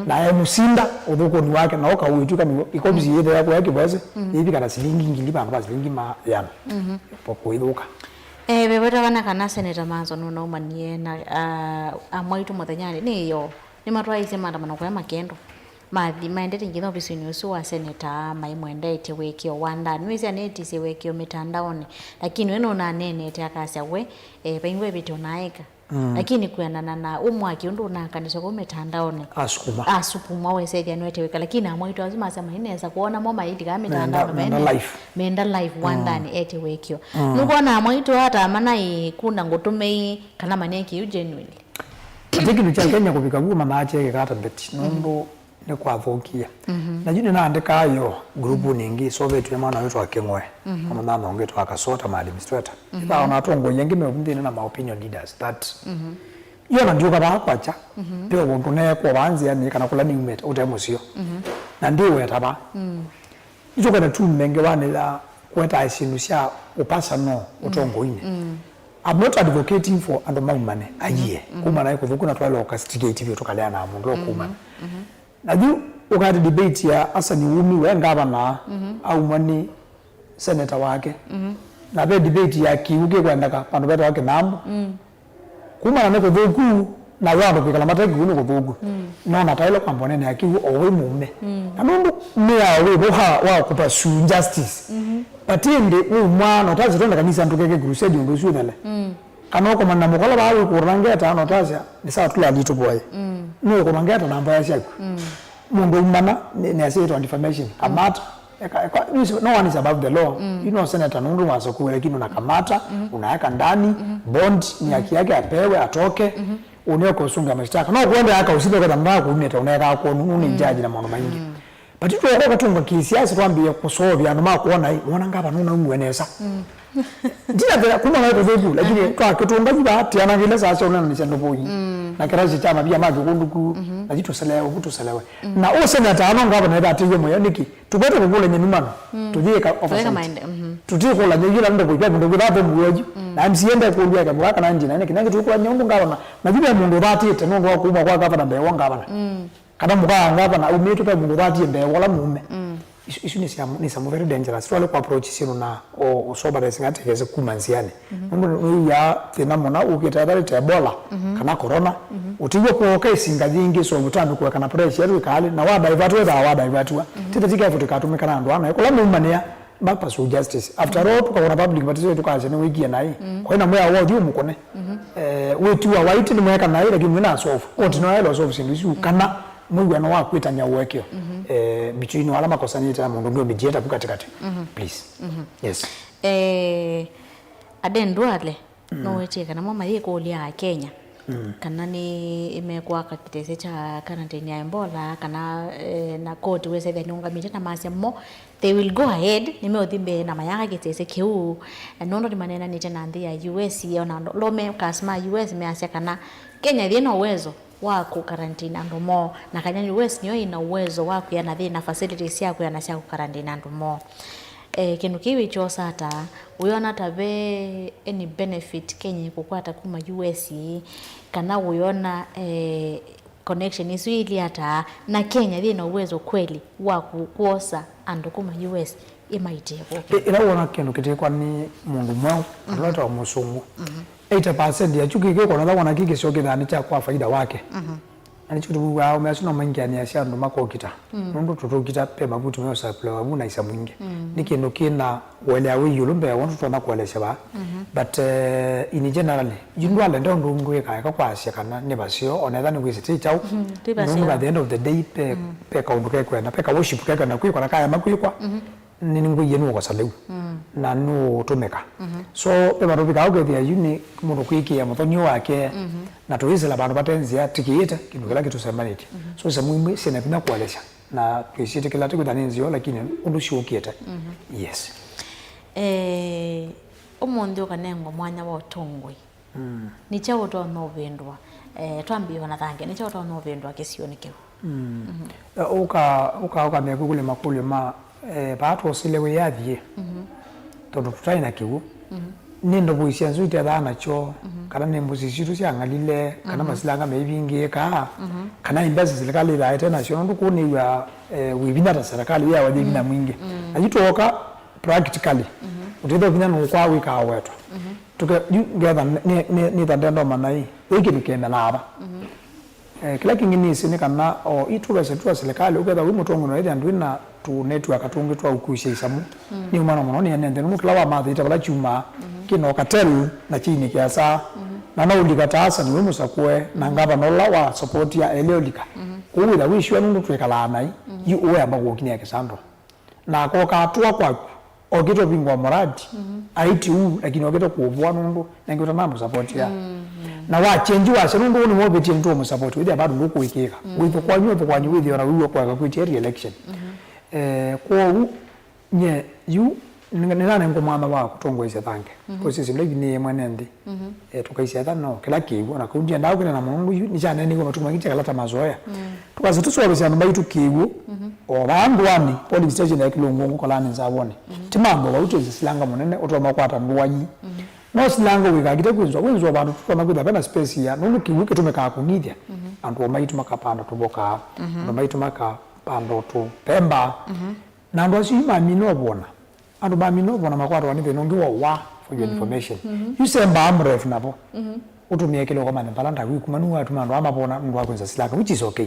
na emũsinda ũthũkũnĩ wake, na ũkaũ wĩtw'ĩka nĩ ikombisi yĩthea kũya kĩvwese, yĩvika na silingi ngili vandũ va silingi ma ĩana. Po kũithũka. Eh, veveta vana kana Seneta Manzo nũnaumanie na, ah, amwaitũ mũthenyanĩ, nĩ yo, nĩmatwaĩisye maandamano kũya Makendo. Mathi maendete nginya ovisinĩ ũsu wa seneta, maimwendete wĩkĩo wa ndani. Nĩwĩsĩ anetisye wĩkĩo mĩtandaonĩ, lakini we nũnaneenete akasya we, eh, vaingwe ĩvĩtyo naeka. Mm. Lakini kwĩanana na ũmwaki ũndũ ũnakanisya kũu mĩtandaonĩ, asukuma, asukuma wesethĩa nĩwete wĩka, lakini amwaitũ asu masya mainesa kuona mo mailika mĩtandaonĩ, menda, menda live, menda live wandani ete wĩkĩo. Mm. Nũkwona amwaitũ ata manai kuna ngũtũmei kana maneki yu genuinely. Ati kĩndũ kya Kenya kũvika vu manaa kyekĩka ata mbeti, nũndũ nĩkwathũkie. Mhm. Na yu nĩnaandĩkaa yo grupunĩ ĩngĩ ĩsovetw'e mwana wĩtwa Kĩng'we, mhm, na mũnyanya ũngĩ wĩtwa Kasota, ma administrator. Mhm. Ĩthaa ona atongoi angĩ me nthĩnĩ na ma opinion leaders that, mhm, yo na ndiũka vaa kwakya, mhm, ve ũndũ neekwa vaa nzĩanĩ kana kũla niumĩte ũte mũseo. Mhm. Na ndiweta vaa. Mm. Nĩtũkwenda tume ngewanĩ ya kũetaa syĩndũ sya ũpasa no, mm, ũtongoinĩ. Mm. I'm not advocating for andũ maumane, aiee. Mm-hmm. Kumana nĩ kũthũku na twaĩle ũkastigate vyũ tũkaleana na mũndũ ũla, mm-hmm, ũkumana. Mm-hmm. Na yu ũkati debate ya Hassan Wumi we ngavana, mm-hmm, aumani senator wake. Mm-hmm. Na ve debate ya kĩw'ũ kĩkwendeka vandũ vetawa Kĩnambu. Mm. Kumana nĩ kũthũku, na yo andũ kwĩkala mate kĩw'ũ nĩ kũthũku. Mm. No nataĩle kwamba ũneenea kĩw'ũ o wĩ mũume. Mm. Na nũndũ mĩao wĩvo wa, wa kũpursue justice. Mm-hmm. But ĩndĩ wĩ mwana ũtasya twende kanisa tũkeke crusade ũndũ ũsu ũthele. Mm. Kana ũkomana na mũkolo vaa wĩkũũra ngeta na ũtasya, "Nĩ sawa, tũlali tũvoye." Mm. Nũĩkũna ngeta na mboya syaku. Mm. Mũndũ umana nĩ, nĩ asyaĩtwa defamation. Mm. Kamata. Eka, eka, no one is above the law. Mm. You know, senator, nũndũ wasakuwe, lakini unakamata, mm-hmm, unaweka ndani, mm-hmm, bond, ni haki yake apewe, atoke, mm-hmm, unaweka usunga mashtaka. No kuende aka usithe kwa ndara kuumia ta unaweka kwonu, nũndũ nĩ, mm, judge na maũndũ maingĩ. Mm. But itwoko katunga kisiasa twambie kũsovya andũ makuona, "Ĩ, wona ngavana ũnaumie nesa." Mm. Ndinathela kuma na kũthũku, lakini, mhm, twakitunga yu vaa, tianangile saa sya ũnene cia ndũvũi. Mm. Na kĩrasi kya mavia ma kĩkunduku, mhm, na yu tũselewe, ũvu tũselewe. Mm. Na ũseneta ano ngavana ĩthatĩie mũyo nĩkĩ? Tũkwete kũkũlany'a numano. Mm. Tũyĩka oversight. Tũyĩka maende, mhm. Tũtikũlany'a yĩla ndũvũi, ve mũndũ ũngĩ thathũmũe yu. Mm. Na M C A ndekũlw'a ĩkamũka kana njĩna, nĩ kĩna kĩtũkũlany'a ũndũ ngavana. Na yu ve mũndũ ũthatĩte nũndũ wa kuma kwa ngavana mbee wa ngavana. Mm. Kana mũka wa ngavana aumĩtwe ve mũndũ ũthatie mbee wa ũla mũũme. Mm. Isu, isu nĩ sya, nĩ syamu very dangerous. Twale kũ approach syĩndũ na o, ũsoberezing atekese kuma nzĩanĩ. Mhm. Nũndũ nĩwĩw'aa thĩna mũna ũkĩte, etha wĩte Ebola, mhm, kana corona, mhm, ũtiw'a kwoka ĩsinga yĩngĩ so ũtambĩ kũeka na pressure yetu ĩkaalĩ, na wa divert wethaa wa divertiwa. Mhm. Tĩte tikaefu tĩkatũmĩka na andũ ana. Kũla maumanĩa, Back pursue justice. After all, tũkawona public participation tũkasya nĩ wĩkie naĩ. Mm. Kwa ina mwĩa wothi ũmũkũne. Mhm. Eh, wĩtiwa waiti nĩ mweka naĩ, lakini mwĩna solve. Koti no yaĩlwa solve syĩndũ isu, mm, kana mwĩw'ano wa kwĩtany'a ũekeo. Mhm. Eh, between wala makosanĩte na mũndũ ũngĩ ũmĩjieta vu katikati. Mhm. Please. Mhm. Yes. Eh, Aden Duale, mm, no wetie kana mo mayĩkũlya Akenya. Mm. Kana nĩ mekwaka kĩtesĩ kya quarantine ya Ebola, kana, eh, na koti wĩsethĩa nĩũngamĩte na masya mo, they will go ahead, nĩmeũthi mbee na mayaka kĩtesĩ kĩu. Na nũndũ nĩmaneenanĩte na nthĩ ya U S, ona andũ lawmakers ma U S measya kana Kenya yĩna uwezo wa kũ quarantine andũ moo, na kana U S nĩyo ĩna uwezo wa kwĩana yĩna facilities sya kwĩana sya kũ quarantine andũ moo. Eh, kĩndũ kĩu wĩkyosa ata? Wĩona ta ve any benefit Kenya ĩkũkwata kuma U S, kana wĩona, eh, connection isu ili ata, na Kenya yĩna uwezo kweli wa ku-, kwosa andũ kuma U S ĩmaitĩe kũkũ? Ĩ-, ĩla wona kĩndũ kĩtĩkwa nĩ mũndũ mweũ, mhm, kana ũla wĩtawa mũsũngũ, mhm, eighty percent ya kyu kĩkĩkona wona kĩkĩsyo kĩthaa nĩ kya kwa faida wake. Mhm. Na nĩkyo tũwĩw'aa aũme asu no maingĩanĩasya andũ makokita. Mm. Nũndũ tũtũkita ve mavuti meũsapulawa vu na isamu ingĩ. Mm. Nĩ kĩndũ kĩna ũelea wĩ ĩũlũ mbee wa ũndũ tũtonya kũelesya vaa. Mhm. But, eh, in generally, yu ndwalenda ũndũ ũngĩ wĩkaeka kwasya kana nĩ vaseo, ona etha nĩwĩsĩ ti kyaũ. Mhm, ti vaseo. Nũndũ at the end of the day, pe, mm, pe kaũndũ kekwenda, pe ka worship kekwenda kwĩkwa na kaema kwĩkwa. Mhm. Nĩ, nĩngwĩie nũũkosa lĩu, mm, na nũũtũmĩka. Mhm. So, ve vandũ vikaa ũkethĩa yu nĩ mũndũ kwĩkĩĩa mũthoni wake, mhm, na tũisĩla vandũ vate nzĩa tikĩĩte kĩndũ kĩla kĩtũsembanĩtye. Mhm. So, isamu imwe syĩna vinya kũelesya, na twĩsyĩtĩkĩla ti kwĩtha nĩ nzeo, lakini ũndũ syũkĩte. Mhm. Yes. Eh, ũmũnthĩ ũkanengwa mwanya wa ũtongoi. Mm. Nĩ kyaũ ũtonya ũvĩndũa? Eh, twambĩĩe na Thange, nĩ kyaũ ũtonya ũvĩndũa kĩsionĩ kĩu? Mm. Mhm. Eh, ũka, ũka, ũkamea kwĩkũlya makũlyo ma, eh, vaa twosile wĩyathi ĩ? Mhm. Tondũ tũtaĩ na kĩw'ũ. Mhm. Nĩ ndovo isya nzũ itethaa nakyo, mhm, kana nĩ mbũsi sitũ syang'alile, kana, mhm, masilanga meivingĩĩkaa, mhm, kana imbesa silikalĩ ĩthaĩte nasyo, nũndũ kũu nĩw'a, eh, wĩ vinya ta serikali, wĩawa yĩ vinya, mhm, mwingĩ. Mhm. Na yu twooka practically, mhm, ũtethya vinya nũkwaa wĩkaa wetwa. Mhm. Tũke, yu ngetha nĩ, nĩ, nĩ, nĩtha ndenda ũmanya ĩ, ĩ kĩndũ kĩendelaa va? Mhm. Eh, kĩla kĩngĩ nĩsĩ nĩ kana o itũvesa tu ta serikali, ũkethĩa wĩ mũtongoi na wĩthĩa ndwĩ na tũ network tũngĩ twa ũkusya isamu. Mm. Nĩ ũmana mũno nĩ ene nthĩ nũndũ kĩla wamathĩte vala kyumaa, mhm, kĩna ũkatel na kĩinĩkĩa saa. Mhm. Na no ũlika ta Hassan wĩ mũsakũe na ngavana ũla wa support ya elĩ ũlika. Kũu wĩtha wĩ sure nũndũ twĩkalaa naĩ, yu ũyamba kũũkinyĩa kĩsandwa. Na akoka atũa kwaku, okĩte ũvingwa mũradi, aiti ũu, lakini okĩte kũũvũa nũndũ nengĩ ũtanamũsapoti ya. Na wa change wasya nũndũ ũũ nĩwovĩtie nĩtũũmũsapoti, wĩthĩa bado ndũkũĩkĩĩka. Wĩthũkwanyu, ũthũkwanyu wĩthĩwa na wĩw'a kweka kwĩtie re-election. Eh, kwoou, nye, yu, nĩ- nĩnanengwa mwanya wa kũtongoesya thange. Process ĩla ĩvinĩĩe mwene nthĩ. Eh, tũkaisya ethwa no kĩla kĩw'ũ, na kau ndiendaa kwĩneena mũno nũndũ yu nĩkyaneeneiwe matukũ maingĩ kya kala ta mazoea. Tũkasya tũseũvĩsye andũ maitũ kĩw'ũ, o vaa ndũanĩ, polling station ya Kĩlũngũngũ, Kolani, Nzavonĩ. Ti mambo vau twĩsĩ silanga mũnene ũtonya ũkwata ndũa yi. No silanga wĩkakite kwĩnzwa, wĩnzwa vandũ tũtonya kwĩthwa vena space ya, nũndũ kĩw'ũ kĩtũmĩkaa kũng'ithya. Andũ o maitũ makapanda tũvokaa, andũ maitũ makapanda tũpembaa. Na andũ asu yu mamina ũvona. Andũ mamina ũvona makwatwa nĩ thĩna ũngĩ wa ũwa, for your information. Yu sembaa mref navo. Ũtũmĩe kĩloko manya vala ndaku ikuma nĩwatuma andũ aa mavona nũndũ wa kwĩnza silaka, which is okay.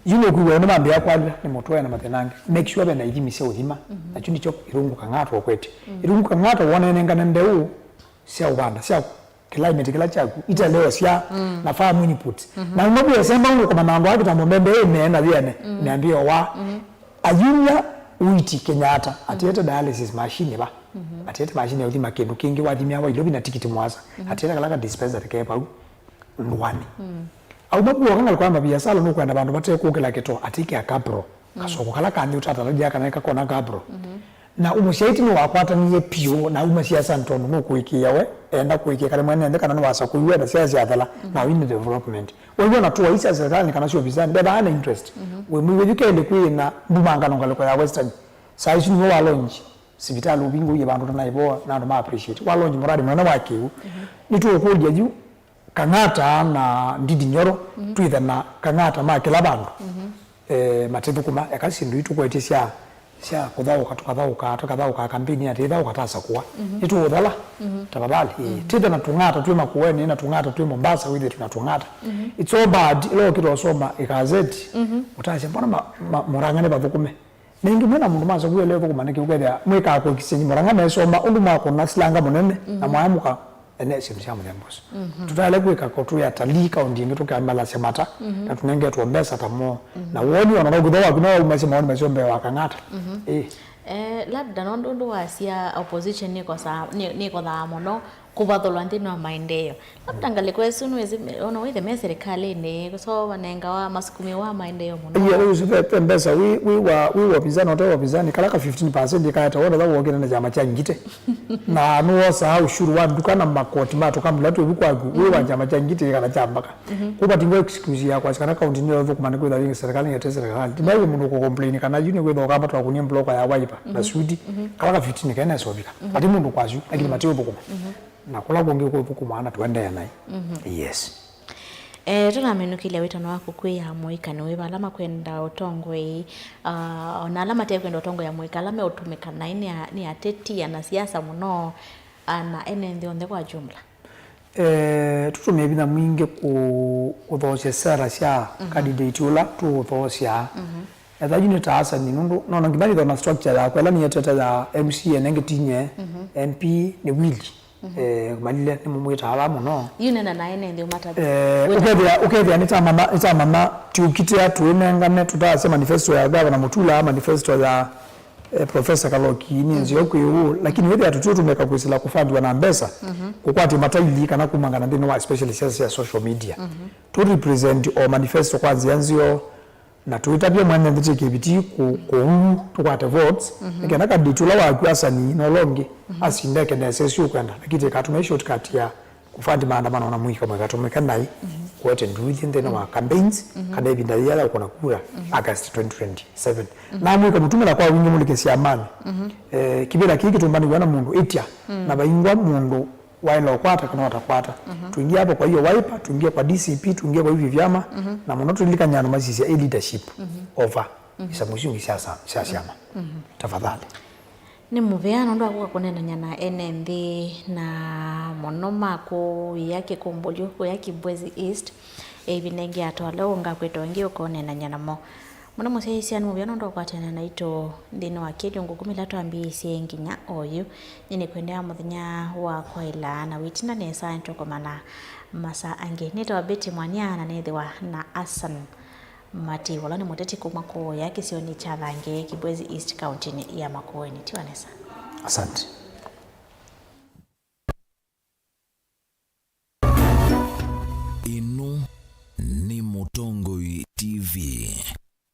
Yu nũkwĩw'a nĩ mambĩa kwalw'a nĩ mũtwe na mathĩna angĩ. Make sure ve na ithimi sya ũthima. Na kyu nĩkyo irungu kang'ata ũkwete. Irungu kang'ata wonenengane mbeũ sya ũvanda, sya climate kĩla kyaku, iteleosya na farm inputs. Na ũmwe wĩesemba ũndũ kũmana andũ a kĩtambo mbembe ĩmee na yĩene, meambĩe wa. Ayumya Witi Kenyatta, atiete dialysis machine va. Atiete machine ya ũthima kĩndũ kĩngĩ, wathimĩa wa ilovi na tikiti mwasa. Atiete kala ka dispensary ke vau ndũanĩ. Auma kuo kangali kwa maviasala nũkwenda vandũ vate kũkĩla kĩtoo, atikĩa kapro. Kasoko kala kanthi ũtatalaja kana kakona kapro. Na ũmũsyaiti nĩwakwatanie piũ na auma siasa tondũ nũkũĩkĩĩa we, enda kũĩkĩĩa kana mwene nthĩ kana nĩwasa kũiwenda siasa syathela, na win development. Waiw'a na tour isi sya serikali kana sya ovisani, ndethaa na interest. Wĩ mwĩw'e yu kelĩ kwĩ na ndumangano ngalĩko ya Western. Saa isu nĩwe wa launch sivitalĩ ũvingũie vandũ ũtanaivoa na andũ ma appreciate. Wa launch mũradi mũnene wa kĩw'ũ. Nĩtũũkũlya yu Kang'ata na Ndindi Nyoro, twĩthe na Kang'ata ma kĩla vandũ. Eh, matithũkũma, eka syĩndũ itũkwetye sya, sya kũthaũka, tũkathaũka, tũkathaũka kampeni ya tĩthaũka tasakũa. Nĩtũũthala, tafadhali. Eh, twĩthe na tũng'ata twĩ Makueni, na tũng'ata twĩ Mombasa, wĩthĩe twĩ na tũng'ata. It's so bad, ĩla ũkĩta ũsoma ĩkazeti, ũtasya, mbona ma, ma, Murang'a nĩvathũkũme? Na ĩngĩ mwĩna mũndũ masakũie leo thũkũma nĩkĩ ũkethĩa mwĩkaa kũkisya nyi Murang'a mesoma ũndũ mwakũna silanga mũnene na mwaamũka ene syĩndũ sya mũthemba ũsu. Tũtaĩle kwĩka ko twĩ atalii kaũndi ĩngĩ tũkeambalasya mata na tũnengetwe mbesa ta moo. Na woni ona no kwĩthwa waku no waumasya maoni maseo mbee wa Kang'ata. Ĩĩ. Eh, labda nũndũ ũndũ wasya opposition nĩkosaa, nĩ- nĩkothaa mũno kũvathũlwa nthĩnĩ wa maendeeo. Labda ngalĩko ĩsu nĩwĩsĩ me- ona wĩthe me serikalĩnĩ, so vanengawa masukumĩo wa maendeeo mũno. Iye, ũsu ve, ve mbesa wĩ, wĩ wa, wĩ wa opinzani, ũte wa opinzani, kala ka fifteen percent ĩkaeta wona tha wokĩte na kyama kya ngite. Na nĩwosaa ushuru wa nduka na makoti ma tũkambuni tũla twĩ vu kwaku, wĩ wa kyama kya ngite kana kya mbaka. Kũu vatingwa excuse ya kwasya kana kaunti nĩyo ĩthũkũma nĩ kwĩthwa yĩ serikali, yete serikali. Ndimaiwe mũndũ kũcomplain kana yu nĩ kwĩthwa ũkamba twakunie bloka ya Wiper na sudi, kala ka fifteen kena ĩsovika. Ati mũndũ kwasyu, lakini matiũthũkũma. Na kũla kũngĩ kũthũkũmaa na tũendee naĩ. Yes. Eh, tũnaminũkĩlya wĩtano waku kwĩ amũika nĩ wĩva ala makwenda ũtongoi, ah, ona ala matekwenda ũtongoi amũika ala meũtũmĩka naĩ nĩ a- nĩ ateti, ana siasa mũno, ana ene nthĩ onthe kwa jumla? Eh, tũtũmĩe vinya mwingĩ kũ- kũthoosya sera sya candidate ũla tũũthoosya. Ethwa yu nĩ ta Hassan, nũndũ nona nginya nĩthona structure yakwa ĩla nĩetete ya M C A, nengĩ tinye M P nĩ Willy. Eh, malile nĩmũmwĩtaa ala mũno. Yu nena naĩ nĩ nthĩ ũmatavya. Eh, ũkethĩa, ũkethĩa nĩtamanya, nĩtamanya tiũkitĩa tũinengane, tũtaasya manifesto ya Gavana Mutula, manifesto ya eh, Professor Kaloki, nĩ nzeo kwĩ ũũ, lakini wĩthĩa tũtiũtũmĩka kwĩsĩla kũfandiwa na mbesa, kũkwatya mataili kana kumangana nthĩnĩ wa especially siasa sya social media. Tũ represent o manifesto kwa nzĩa nzeo, na tũitavya mwene nthĩ tĩke viti kũ- kũu tũkwate votes, nĩ kenda candidate ũla waku Hassan na ũla ũngĩ asinde kenda ĩsesi ũkwenda, lakini tĩkatũme shortcut ya kũfandi maandamano na mũika mweka tũmĩke naĩ kũete nduthi nthĩnĩ wa campaigns kana ĩvinda yĩya ya ũkũna kura August twenty twenty-seven. Na mũika mũtumĩla kwa wingĩ mũlike syamanĩ. Eh, kĩvĩla kĩĩ kĩtũmbanĩw'a na mũndũ ĩtya na vaingwa mũndũ waĩla ũkwata kana watakwata. Tũingie hapo kwa hiyo Wiper, tũingie kwa D C P, tũingie kwa hivi vyama, na mũno tũlilikany'a andũ masisya ĩ leadership over isamu isu ingĩ sya sa- sya syama. Tafadhali. Nĩ mũvea nũndũ wa kũka kũneenany'a na ene nthĩ, na mũno ma kũya Kĩkũmbũlyũ, kũya Kibwezi East, ĩvinda ĩngĩ atwalau ngakwĩta ũngĩ ũkoneenany'a namo. Mũno mũsyaĩĩsya nĩ mũvea nũndũ wa kũkwatana naitũ nthĩnĩ wa kĩlungu kũmila twambĩĩsye nginya oyu. Nyie nĩkwendea mũthenya wa kwaĩla na wĩtina nesa nĩtũkomana masaa angĩ. Nĩtawa Betty Mwania na nĩthĩwa na Asan Mativo, ũla nĩ mũteti kuma kũya kĩsionĩ kya Thange, Kibwezi East, kauntinĩ ya Makueni. Tiwa nesa. Asante.